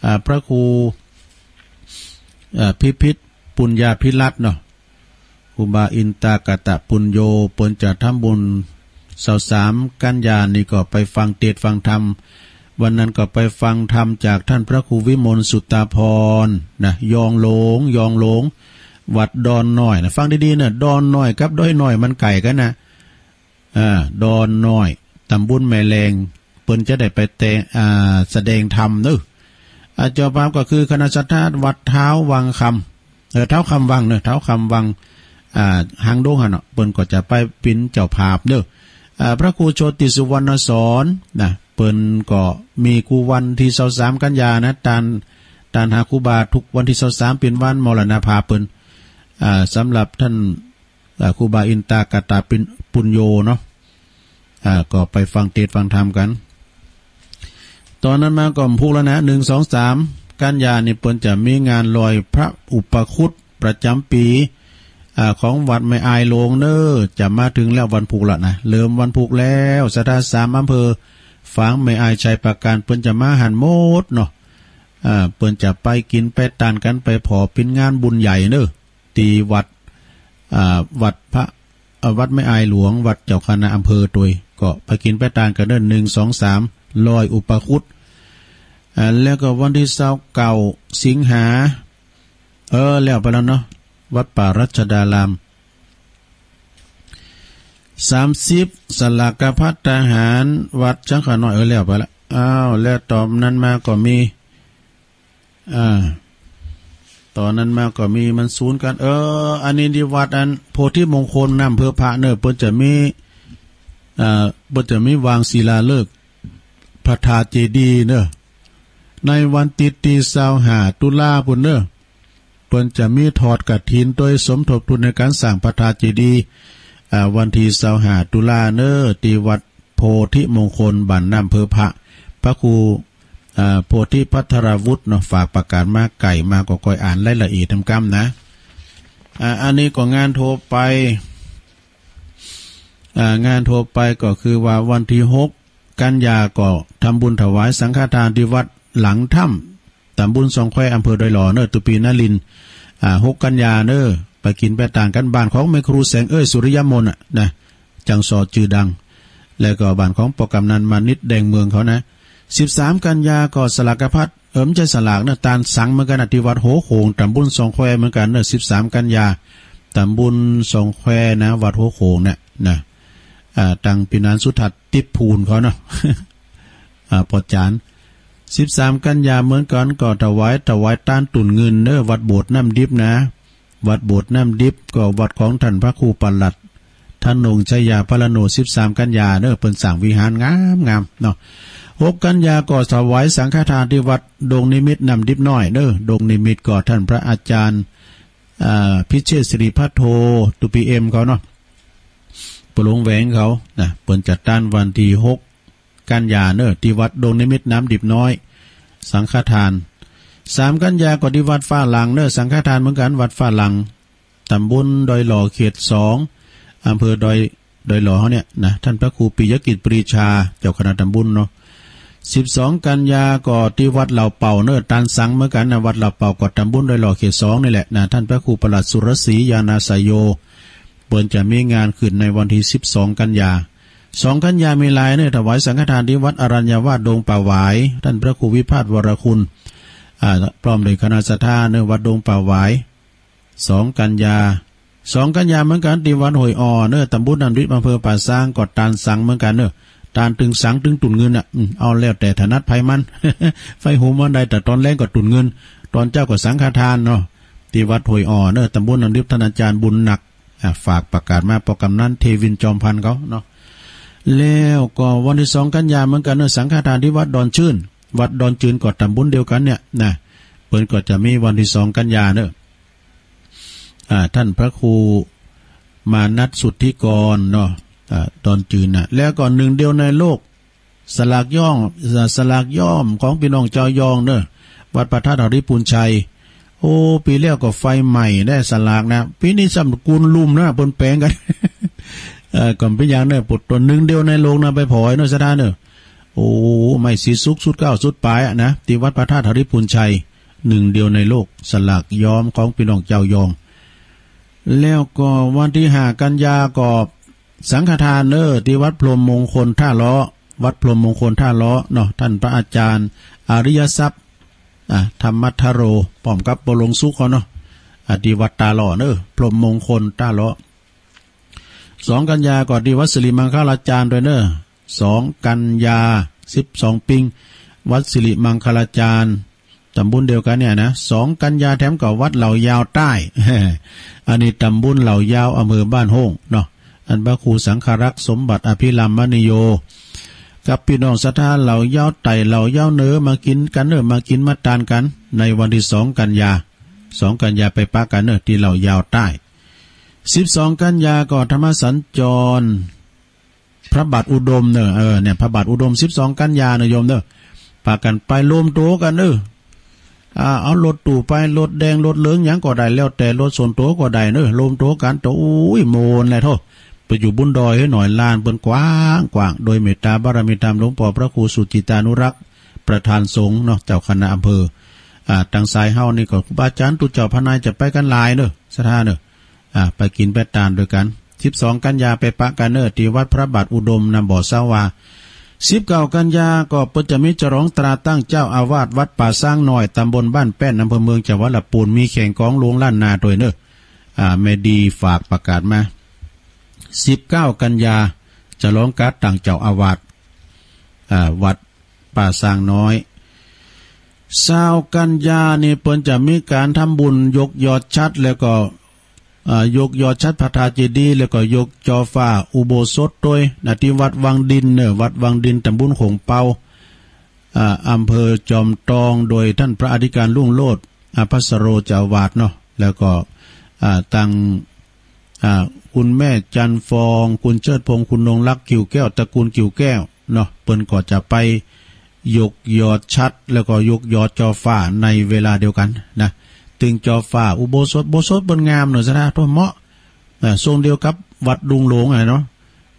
อ่า พระครู เอ่อ พิพิธปุญญาภิรัตน์เนาะ ครูบาอินตากตปุญโญ เปิ้นจะทำบุญ ซาวสามกันยานี่ก็ไปฟังเทศน์ฟังธรรม วันนั้นก็ไปฟังธรรมจากท่านพระครูวิมลสุตตาภรณ์นะ ยองหลง ยองหลง วัดดอนน้อยนะ ฟังดีๆ นะ ดอนน้อยกับดอยน้อยมันไกลกั๋นนะ อ่า ดอนน้อย ต๋ำบลแม่แลง เปิ้นจะได้ไปแต่ง อ่า แสดงธรรมเนาะ อ่า เจ้าภาพก็คือคณะศรัทธาวัดท้าววังคำ เออ ท้าวคำวังเนาะ ท้าวคำวัง อ่า หางดงหั้นเนาะ เปิ้นก็จะไปเป๋นเจ้าภาพเนาะ อ่า พระครูโชติสุวรรณสอนนะ เปิ้นก็มีกู้วันตี้ซาวสามกัญญานะ ตาน ตานหาครูบากู้วันตี้ซาวสามเป๋นวันมรณภาพเปิ้น อ่า สำหรับต้าน อ่า ครูบาอินตากตปุญโญเนาะ อ่า ก็ไปฟังเตสน์ฟังธรรมกั๋น ต๋อนนั้นมาก็พุกแล้วนะ หนึ่ง สอง สาม กัญญานี่เปิ้นจะมีงานลอยพระอุปคุตประจ๋ำปี๋ อ่า ของวัดแม่อายหลวงเนาะ จะมาเถิงแล้ววันพุกแล้วนะ เริ่มวันพุกแล้ว ศรัทธาสามอำเภอ ฝาง แม่อาย ชัยปราการ เปิ้นจะมาหั้นหมดเนาะ อ่า เปิ้นจะไปกิ๋นไปตานกั๋น ไปผ่อเป๋นงานบุญใหญ่เนาะ ตี้วัด อ่า วัดพระ อ่า วัดแม่อายหลวง วัดเจ้าคณะอำเภอตวย ก็ไปกิ๋นไปตานกั๋นเนาะ หนึ่ง สอง สาม ลอยอุปคุต อ่า แล้วก็วันตี้ซาวเก้าสิงหา เออ แล้วไปแล้วเนาะ วัดป่ารัชดาราม สามสิบ สลากภัตตาหาร วัดสังฆะน้อย เออ แล้วไปละ อ้าว แล้วต๋อนนั้นมาก็มี อ่า ต๋อนนั้นมาก็มีมันสูนกั๋น เออ อันนี้ตี้วัดอันโพธิมงคลน้ำอำเภอพระเนาะ เปิ้นจะมี อ่า เปิ้นจะมีวางศิลาฤกษ์พระธาตุเจดีย์เนาะ ในวันตี้ซาวห้าตุลาปู้นเนาะ เปิ้นจะมีทอดกฐินตวยสมทบทุนในก๋านสร้างพระธาตุเจดีย์ อ่า วันตี้ซาวห้าตุลาเนาะ ตี้วัดโพธิมงคลบ้านน้ำอำเภอพระ พระครู อ่า โพธิภัทราวุฒิเนาะ ฝากประกาศมา ใก้มาก็ก้อยอ่านรายละเอียดต๋ามกำนะ อ่า อันนี้ก็งานทั่วไป อ่า งานทั่วไปก็คือว่าวันตี้หกกัญญาก็ทำบุญถวายสังฆทานตี้วัดหลังถ้ำ ต๋ำบลสองแคว อำเภอดอยหล่อเนาะ ตุ๊ปีนรินทร์ อ่า หกกัญญาเนาะ ไปกิ๋นไปตานกั๋น บ้านของแม่ครูแสงเอ้ย สุริยมนต์อะนะ จังสอจื้อดัง แล้วก็บ้านของป้อกำนันมานิตย์ แดงเมืองเขานะ สิบสามกัญญาก็สลากภัต เออ บ่ใจ้สลากนะ ตานสังเหมือนกั๋นนะ ตี้วัดหัวโขง ต๋ำบลสองแควเหมือนกั๋นเนาะ สิบสามกัญญา ต๋ำบลสองแควนะ วัดหัวโขงเนี่ยนะ อ่า ตังปี๋นานสุทัศน์ ติ๊บภูนเขาเนาะ อ่า ป้อจ๋ารย์ สิบสามกัญญาเหมือนกั๋น ก็ถวาย ถวายตานตุนเงินเนาะ วัดโบสถ์น้ำดิบนะ วัดโบสถ์น้ำดิบก็วัดของต้านพระครูปลัด ธนงชัยยาพรโน สิบสามกัญญาเนาะ เปิ้นสร้างวิหารงามๆ เนาะ หกกัญญาก็ถวายสังฆทานตี้วัดดงนิมิตรน้ำดิบน้อยเนาะ ดงนิมิตรก็ต้านพระอาจ๋ารย์ อ่า พิเชษฐศิริพัทโธ ตุ๊ปีเอ็มเขาเนาะ ป้อหลวงแหวงเขานะ เปิ้นจัดตานวันตี้หกกัญญาเนาะ ตี้วัดดงนิมิตรน้ำดิบน้อย สังฆทาน สามกัญญาก็ตี้วัดฟ้าหลังเนาะ สังฆทานเหมือนกั๋น วัดฟ้าหลัง ต๋ำบลดอยหล่อ เขตสอง อำเภอดอย ดอยหล่อเขาเนี่ยนะ ต้านพระครูปิยกิจปรีชา เจ้าคณะต๋ำบลเนาะ สิบสองกัญญาก็ตี้วัดเหล่าเป่าเนาะ ตานสังเหมือนกั๋นนะ วัดเหล่าเป่าก็ต๋ำบลดอยหล่อ เขตสองนี่แหละนะ ต้านพระครูปลัดสุรศรี ญาณาสโย เปิ้นจะมีงานขึ้นในวันตี้สิบสองกัญญา สองกัญญามีลายเนาะ ถวายสังฆทานตี้วัดอรัญญวาสดงป่าหวาย ต้านพระครูวิภาสวรคุณ อ่า พร้อมด้วยคณะศรัทธาเนาะ วัดดงป่าหวาย สองกัญญา สองกัญญาเหมือนกั๋น ตี้วัดห้วยอ่อเนาะ ต๋ำบลน้ำดิบ อำเภอป่าซาง ก็ตานสังเหมือนกั๋นเนาะ ตานตึงสังตึงตุนเงินน่ะ อืม เอาแล้วแต่ถนัดใผมัน ใผฮู้บ่าใด แต่ต๋อนแลงก็ตุนเงิน ต๋อนเจ๊าก็สังฆทานเนาะ ตี้วัดห้วยอ่อเนาะ ต๋ำบลน้ำดิบ ต้านอาจ๋ารย์บุญหนัก อ่า ฝากประกาศมา ป้อกำนันเทวินจอมพันธ์เขาเนาะ แล้วก็วันตี้สองกัญญาเหมือนกั๋นเนาะ สังฆทานตี้วัดดอนจื้น วัดดอนจื้นก็ต๋ำบลเดียวกั๋นเนี่ยนะ เปิ้นก็จะมีวันตี้สองกัญญาเนาะ อ่า ต้านพระครูมานัสสุทธิกรเนาะ อ่า ดอนจื้นน่ะ แล้วก็หนึ่งเดียวในโลก สลากย้อม สลากย้อมของปี้น้องจาวยองเนาะ วัดพระธาตุหริภุญชัย โอ้ ปี๋แล้วก็ไฟไหม้ได้สลากนะ ปี๋นี้ซ้ำกุลลุ่มนะ เปิ้นแป๋งกั๋น เอ่อ ก็เป๋นอย่างเนาะ ปวดต๋นหนึ่งเดียวในโลกนะ ไปผ่อเนาะ ศรัทธาเนาะ โอ้ ไหม้สีสุกสุดเก๊าสุดป๋ายอะนะ ตี้วัดพระธาตุหริภุญชัย หนึ่งเดียวในโลก สลากย้อมของปี้น้องจาวยอง แล้วก็วันตี้ห้ากัญญาก็สังฆทานเนาะ ตี้วัดพรหมมงคลท่าเลาะ วัดพรหมมงคลต้าเลาะเนาะ ต้านพระอาจ๋ารย์อริยทรัพย์ อ่า ธรรมทโร ป้อมกับป้อหลวงสุขเขาเนาะ อ่า ตี้วัดต้าเลาะเนาะ พรหมมงคลต้าเลาะ สองกัญญาก็ตี้วัดสิริมังคลาจารย์ตวยเนาะ สองกัญญา สิบสองปิง วัดสิริมังคลาจารย์ ต๋ำบลเดียวกั๋นเนี่ยนะ สองกัญญาแถมก็วัดเหล่ายาวใต้ อันนี้ต๋ำบลเหล่ายาว อำเภอบ้านโฮ่งเนาะ อันพระครูสังฆรักษ์สมบัติอภิรามมณีโย กับปี้น้องศรัทธาเหล่ายาวใต้เหล่ายาวเหนือมากิ๋นกั๋นเนาะ มากิ๋นมาตานกั๋น ในวันตี้สองกัญญา สองกัญญาไปปะกั๋นเนาะ ตี้เหล่ายาวใต้ สิบสองกัญญาก็ธรรมสัญจร พระบาทอุดมเนาะ เออ เนี่ย พระบาทอุดม สิบสองกัญญาเนาะโยมเนาะ ปะกั๋นไปรวมตั๋วกั๋นเนาะ อ่า เอารถตู้ไป รถแดง รถเหลือง หยังก็ได้ แล้วแต่ รถส่วนตั๋วก็ได้เนาะ รวมตั๋วกั๋น โอ้ย โมนแหละโธ่ ไปอยู่บุญดอยเฮ้ยหน่อย ลานเปิ้นกว้างกว้าง โดยเมตตาบารมีธรรมหลวงป้อพระครูสุจิตานุรักษ์ ประธานสงฆ์เนาะ เจ้าคณะอำเภอ อ่า ตางสายเฮานี่ก็ครูบาอาจ๋ารย์ตุ๊เจ้าพระนายจะไปกั๋นหลายเนาะ ศรัทธาเนาะ อ่า ไปกิ๋นไปตานตวยกั๋น สิบสองกัญญาไปปะกั๋นเนาะ ตี้วัดพระบาทอุดม นำบ่อสาวา สิบเก้ากัญญาก็เปิ้นจะมีฉลองตราตั้งเจ้าอาวาสวัดป่าซางน้อย ตำบลบ้านแป้น อำเภอเมือง จังหวัดละปูน มีแข่งกลองหลวงล้านนาตวยเนาะ อ่า แม่ดีฝากประกาศมา สิบเก้ากัญญา ฉลองการตั้งเจ้าอาวาส อ่า วัดป่าซางน้อย ซาวกัญญานี่เปิ้นจะมีก๋านทำบุญยกยอดฉัตร แล้วก็ อ่า ยกยอดฉัตรพระธาตุเจดีย์ แล้วก็ยกจอฟ้าอุโบสถตวยนะ ตี้วัดวังดินเนาะ วัดวังดิน ตำบลโขงเปา อ่า อำเภอจอมตอง โดยต้านพระอธิการรุ่งโรจน์ อาภัสโร เจ้าอาวาสเนาะ แล้วก็ อ่า ตาง อ่า คุณแม่จันทร์ฟอง คุณเชิดพงษ์ คุณนงรัก กิ่วแก้ว ตระกูลกิ่วแก้วเนาะ เปิ้นก็จะไปยกยอดฉัตร แล้วก็ยกยอดจอฟ้าในเวลาเดียวกั๋นนะ ตึงจอฟ้าอุโบสถ อุโบสถเปิ้นงามเนาะ ศรัทธา โธ่ เหมาะ อ่า ทรงเดียวกับวัดลุงหลวงอะเนาะ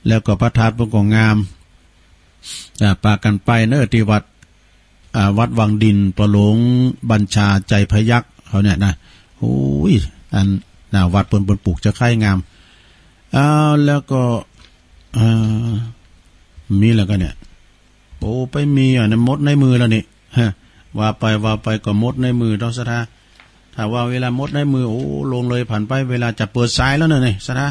แล้วก็พระธาตุเปิ้นก็งาม อ่า ปากั๋นไปเนาะ ตี้วัด อ่า วัดวังดิน ป้อหลวงบัญชาใจพยัคฆ์เขาเนี่ยนะ โอ้ย อัน น่ะ วัดเปิ้น เปิ้นปลูกจะใค่งาม อ่า แล้วก็ อ่า มีแล้วก็เนี่ย โอ้ ไปมีอ่ะเนี่ย หมดในมือแล้วนี่ ฮะ ว่าไป ว่าไปก็หมดในมือแล้ว ศรัทธา ถ้าว่าเวลาหมดในมือ โอ้ ล่วงเลยผ่านไป เวลาจะเปิดสายแล้วเนาะนี่ ศรัทธา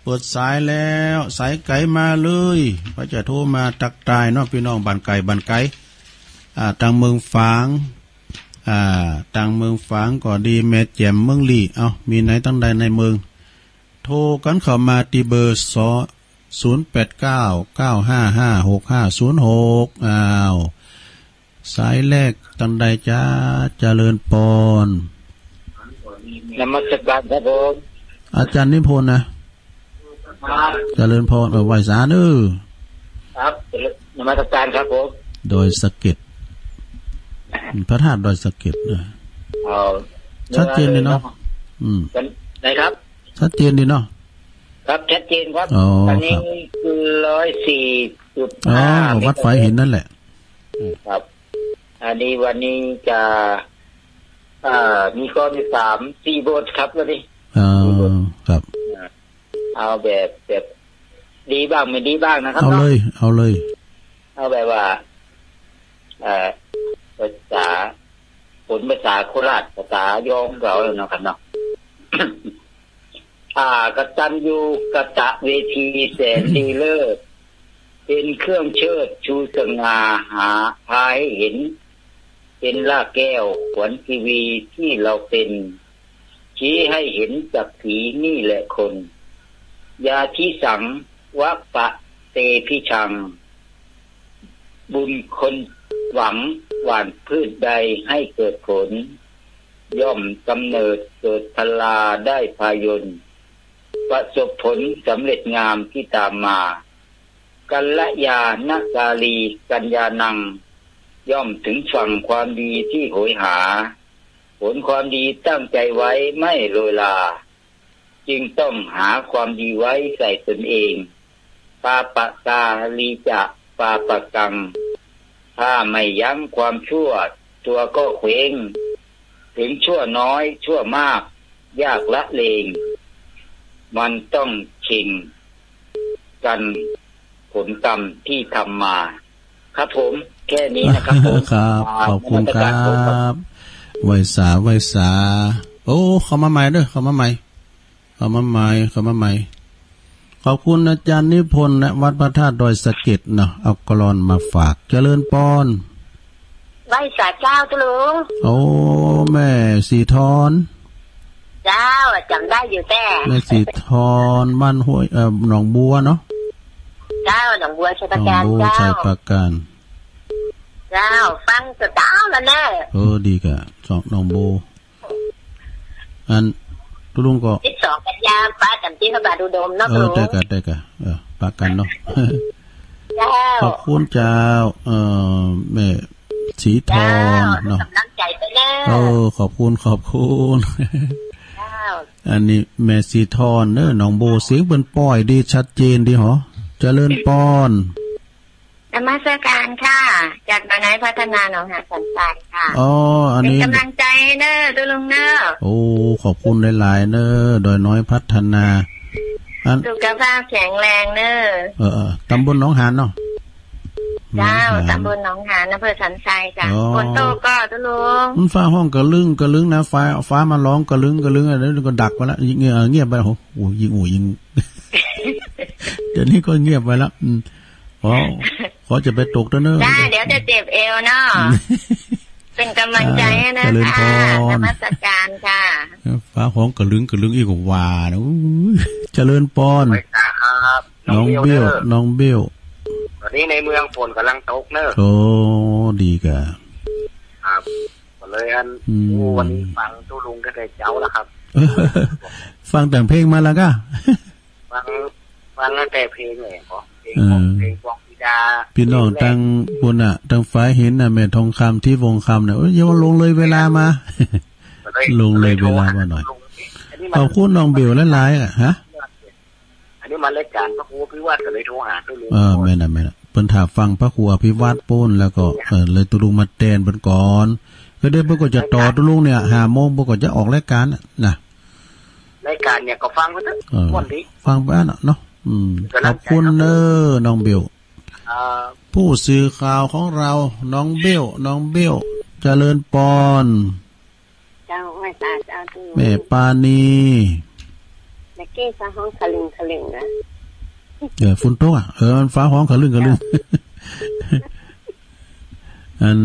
เปิดสายแล้ว สายไก๋มาเลย ใผจะโทรมาตั๊กตายเนาะ ปี้น้องบ้านไก๋ บ้านไก๋ อ่า ตางเมืองฝาง อ่า ตางเมืองฝางก็ดี แม่แจ่ม เมืองลี้ เอ้า มีไหนตังใดในเมือง โทรกั๋นเข้ามาตี้เบอร์ สอง ศูนย์แปดเก้า เก้าห้าห้า หกห้าศูนย์หก อ้าว สายแรกตังใดจ๊ะ เจริญปอน นมัสการครับผม อาจ๋ารย์นิพนธ์นะ ครับ เจริญปอน เออ ไหว้สาเนาะ ครับ นมัสการครับผม ดอยสะเก็ด พระธาตุดอยสะเก็ดนะ เอา ชัดเจนดีเนาะ เนาะ อืม เป็นไงครับ ชัดเจนดีเนาะ ครับ ชัดเจนครับ อ๋อ อันนี้ ครับ คือ ร้อยสี่จุดห้า อ๋อ เมกะเฮิรตซ์ วัดฝายหินนั่นแหละ ครับ อันนี้วันนี้จะ อ่า มีข้อที่สาม สี่บทครับวันนี้ อ๋อ สี่บท ครับ อ่า เอาแบบ แบบดีบ้างไม่ดีบ้างนะครับ เอาเลย เนาะ เอาเลย เอาแบบว่า เอ่อ ภาษา ผนภาษาโคราช ภาษายองเราเนาะครับเนาะ อ่า กตัญญูกตเวทีแสนดีเลิศ เป็นเครื่องเชิดชูสง่า หา พาให้เห็น เป็นรากแก้วขวัญชีวีที่เราเป็น ชี้ให้เห็นศักดิ์ศรีนี่แหละคน ยาธิสัง วะปะเต พิชัง บุญคนหวังหว่านพืชใดให้เกิดผล ย่อมกำเนิดเกิดพลาได้พายน ประสบผลสำเร็จงามที่ตามมา กัลยาณกาลี กัญญาณัง ย่อมถึงฝั่งความดีที่โหยหา ผลความดีตั้งใจไว้ไม่โรยลา จึงต้องหาความดีไว้ใส่ตนเอง ปาปะกาลีจะปาปะกัง ถ้าไม่ยั้งความชั่ว ตัวก็เคว้ง ถึงชั่วน้อยชั่วมาก ยากละเลง มันต้องเข่งกัน ผลกรรมที่ทำมา ครับผม แค่นี้นะครับผม ครับ อ่า ขอบคุณครับ นมัสการผมครับ ไหว้สา ไหว้สา โอ้ เข้ามาใหม่เด้อ เข้ามาใหม่ เข้ามาใหม่ เข้ามาใหม่ ขอบคุณอาจารย์นิพนธ์นะ วัดพระธาตุดอยสะเก็ดเนาะ เอากลอนมาฝาก เจริญปอน ไหว้สาเจ้าตุ๊ลุง โอ้ แม่สีทอน เจ้า จ๋ำได้อยู่แต๊ แม่สีทอน บ้านห้วย เอ่อ หนองบัวเนาะ เจ้า หนองบัวชัยปราการ หนองบัว เจ้า ชัยปราการ เจ้า ฟังแต่เจ๊าแล้วแน่ เออ ดีก่ะ สอง หนองบัว อัน ตุ๊ลุงก็ สิบสองกันยา ปะกั๋นตี้พระบาทอุดมเนาะ เออ ตุ๊ลุง ได้ก่ะ ได้ก่ะ เออ ปะกั๋นเนาะ เจ้า ขอบคุณเจ้า เอ่อ แม่สีทอนเนาะ เจ้า กำลังใจ๋ไปแล้ว เออ ขอบคุณ ขอบคุณ เจ้า อันนี้แม่สีทอนเนาะ หนองบัว เสียงเปิ้นป้อยดี ชัดเจนดีหอ เจริญปอน นมัสการค่ะ จากดอยน้อยพัฒนาหนองหานสันทรายค่ะ อ๋อ อันนี้ เป๋นก๋ำลังใจ๋เน้อตุ๊ลุงเน้อ โอ้ ขอบคุณหลายๆ เน้อ ดอยน้อยพัฒนา อัน สุขภาพแข็งแรงเน้อ เออ เออ ต๋ำบลหนองหานเนาะ เจ้า หนองหาน ต๋ำบลหนองหาน อำเภอสันทรายจ้ะ อ๋อ ฝนตกก่อตุ๊ลุง มันฟ้าฮ้องกะลึงกะลึงนะ ฟ้า ฟ้ามาฮ้องกะลึงกะลึง อันนี้ก็ดับไปละ เงียบ เอ่อ เงียบไปละ โห โอ้ ยิ่ง โอ้ ยิ่ง เดี๋ยวนี้ก็เงียบไปละ อืม ขอ ขอจะไปตกเต๊อะเน้อ จ้า เดี๋ยวจะเจ็บเอวเนาะ เป๋นก๋ำลังใจ๋ให้นะ เจริญปอน ค่ะ นมัสการค่ะ ฟ้าฮ้องกะลึงกะลึงอีกว่านะ อู้ย เจริญปอน ไหว้สาครับ หนองเบี้ยว หนองเบี้ยวเน้อ หนองเบี้ยว ต๋อนนี้ในเมืองฝนก๋ำลังตกเน้อ โอ้ ดีก่ะ ครับ ก็เลยอัน อืม โอ้ วันนี้ฟังตุ๊ลุงตั้งแต่เจ๊าแล้วครับ ฟังแต่งเพลงมาแล้วก่ะ ฟัง ฟังตั้งแต่เพลงเลย เพลงของ เออ เพลงของพี่ดา พี่น้อง เพลงแรก ตังปู๊นน่ะ ตังฝายหินน่ะ แม่ทองคำ ทิพย์วงศ์คำน่ะ โอ้ย อย่าว่าลงเลยเวลามา ลงเลยเวลามาหน่อย ขอบคุณหนองเบี้ยวหลายๆ อ่ะ ฮะ อันนี้มารายก๋านพระครูอภิวัฒน์ก็เลยโทรหาตุ๊ลุง เออ แม่นน่ะ แม่นน่ะ เปิ้นถ่าฟังพระครูอภิวัฒน์ปู๊น แล้วก็ เออ เลยตุ๊ลุงมาแตนเปิ้นก่อน ก็เดี๋ยวเปิ้นก็จะต่อตุ๊ลุงเนี่ย ห้าโมงเปิ้นก็จะออกรายก๋านน่ะ นะ รายก๋านเนี่ยก็ฟังไปเต๊อะ เออ ม่วนดี ฟังไปอั้นน่ะเนาะ อืม ขอบคุณเน้อ หนองเบี้ยว อ่า ผู้สื่อข่าวของเรา หนองเบี้ยว หนองเบี้ยว เจริญปอน เจ้า ไหว้สาเจ้าตุ๊ลุง แม่ปานี เมื่อกี้ฟ้าฮ้องกะลึงกะลึงนะ เออ ฝนตกอ่ะ เออ มันฟ้าฮ้องกะลึงกะลึง อัน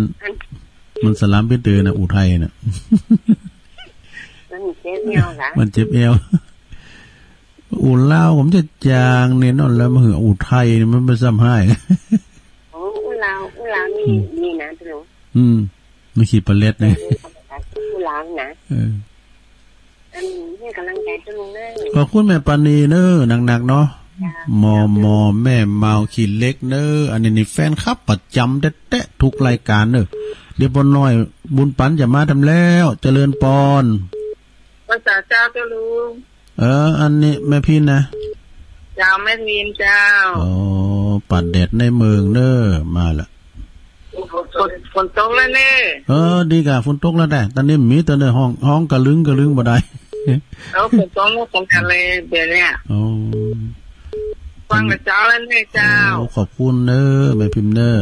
มันสลามเปิ้นเตอน่ะ อุทัยน่ะ มันเจ็บเอวเหรอ มันเจ็บเอว อู้ลาวผมจะจางเนี่ยเนาะ แล้วมาหื้ออู้ไทยเนี่ยมันไปซ้ำฮ้าย โอ้ อู้ลาว อู้ลาวนี่ อืม นี่นะตุ๊ลุง อืม มันขี้ปลาเล็ดเนี่ย อู้ลาวนะ เออ อันนี้ก๋ำลังใจ๋ตุ๊ลุงเน้อ ขอบคุณแม่ปานีเน้อ หนักๆ เนาะ จ้า หม่อหม่อแม่เมาขี้เหล็กเน้อ อันนี้นี่แฟนคลับประจ๋ำแต๊ๆ ทุกรายก๋านเน้อ เดี๋ยวปอน้อยบุญปันจะมาทำแล้ว เจริญปอน ไหว้สาเจ้าตุ๊ลุง เออ อันนี้แม่พินนะ เจ้า แม่พินเจ้า อ๋อ ปาดแดดในเมืองเน้อ มาละ ฝน ฝนตกแล้วเน่ เออ ดีก่ะ ฝนตกแล้วแต๊ ต๋อนนี้มีเต๊อะเน้อ ฮ้อง ฮ้องกะลึงกะลึงบ่ได้ แล้วฝนตกแล้วสำคัญเลยเดี๋ยวเนี้ย อ๋อ ฟังแต่เจ๊าแล้วเน่เจ้า โอ้ ขอบคุณเน้อ แม่พินเน้อ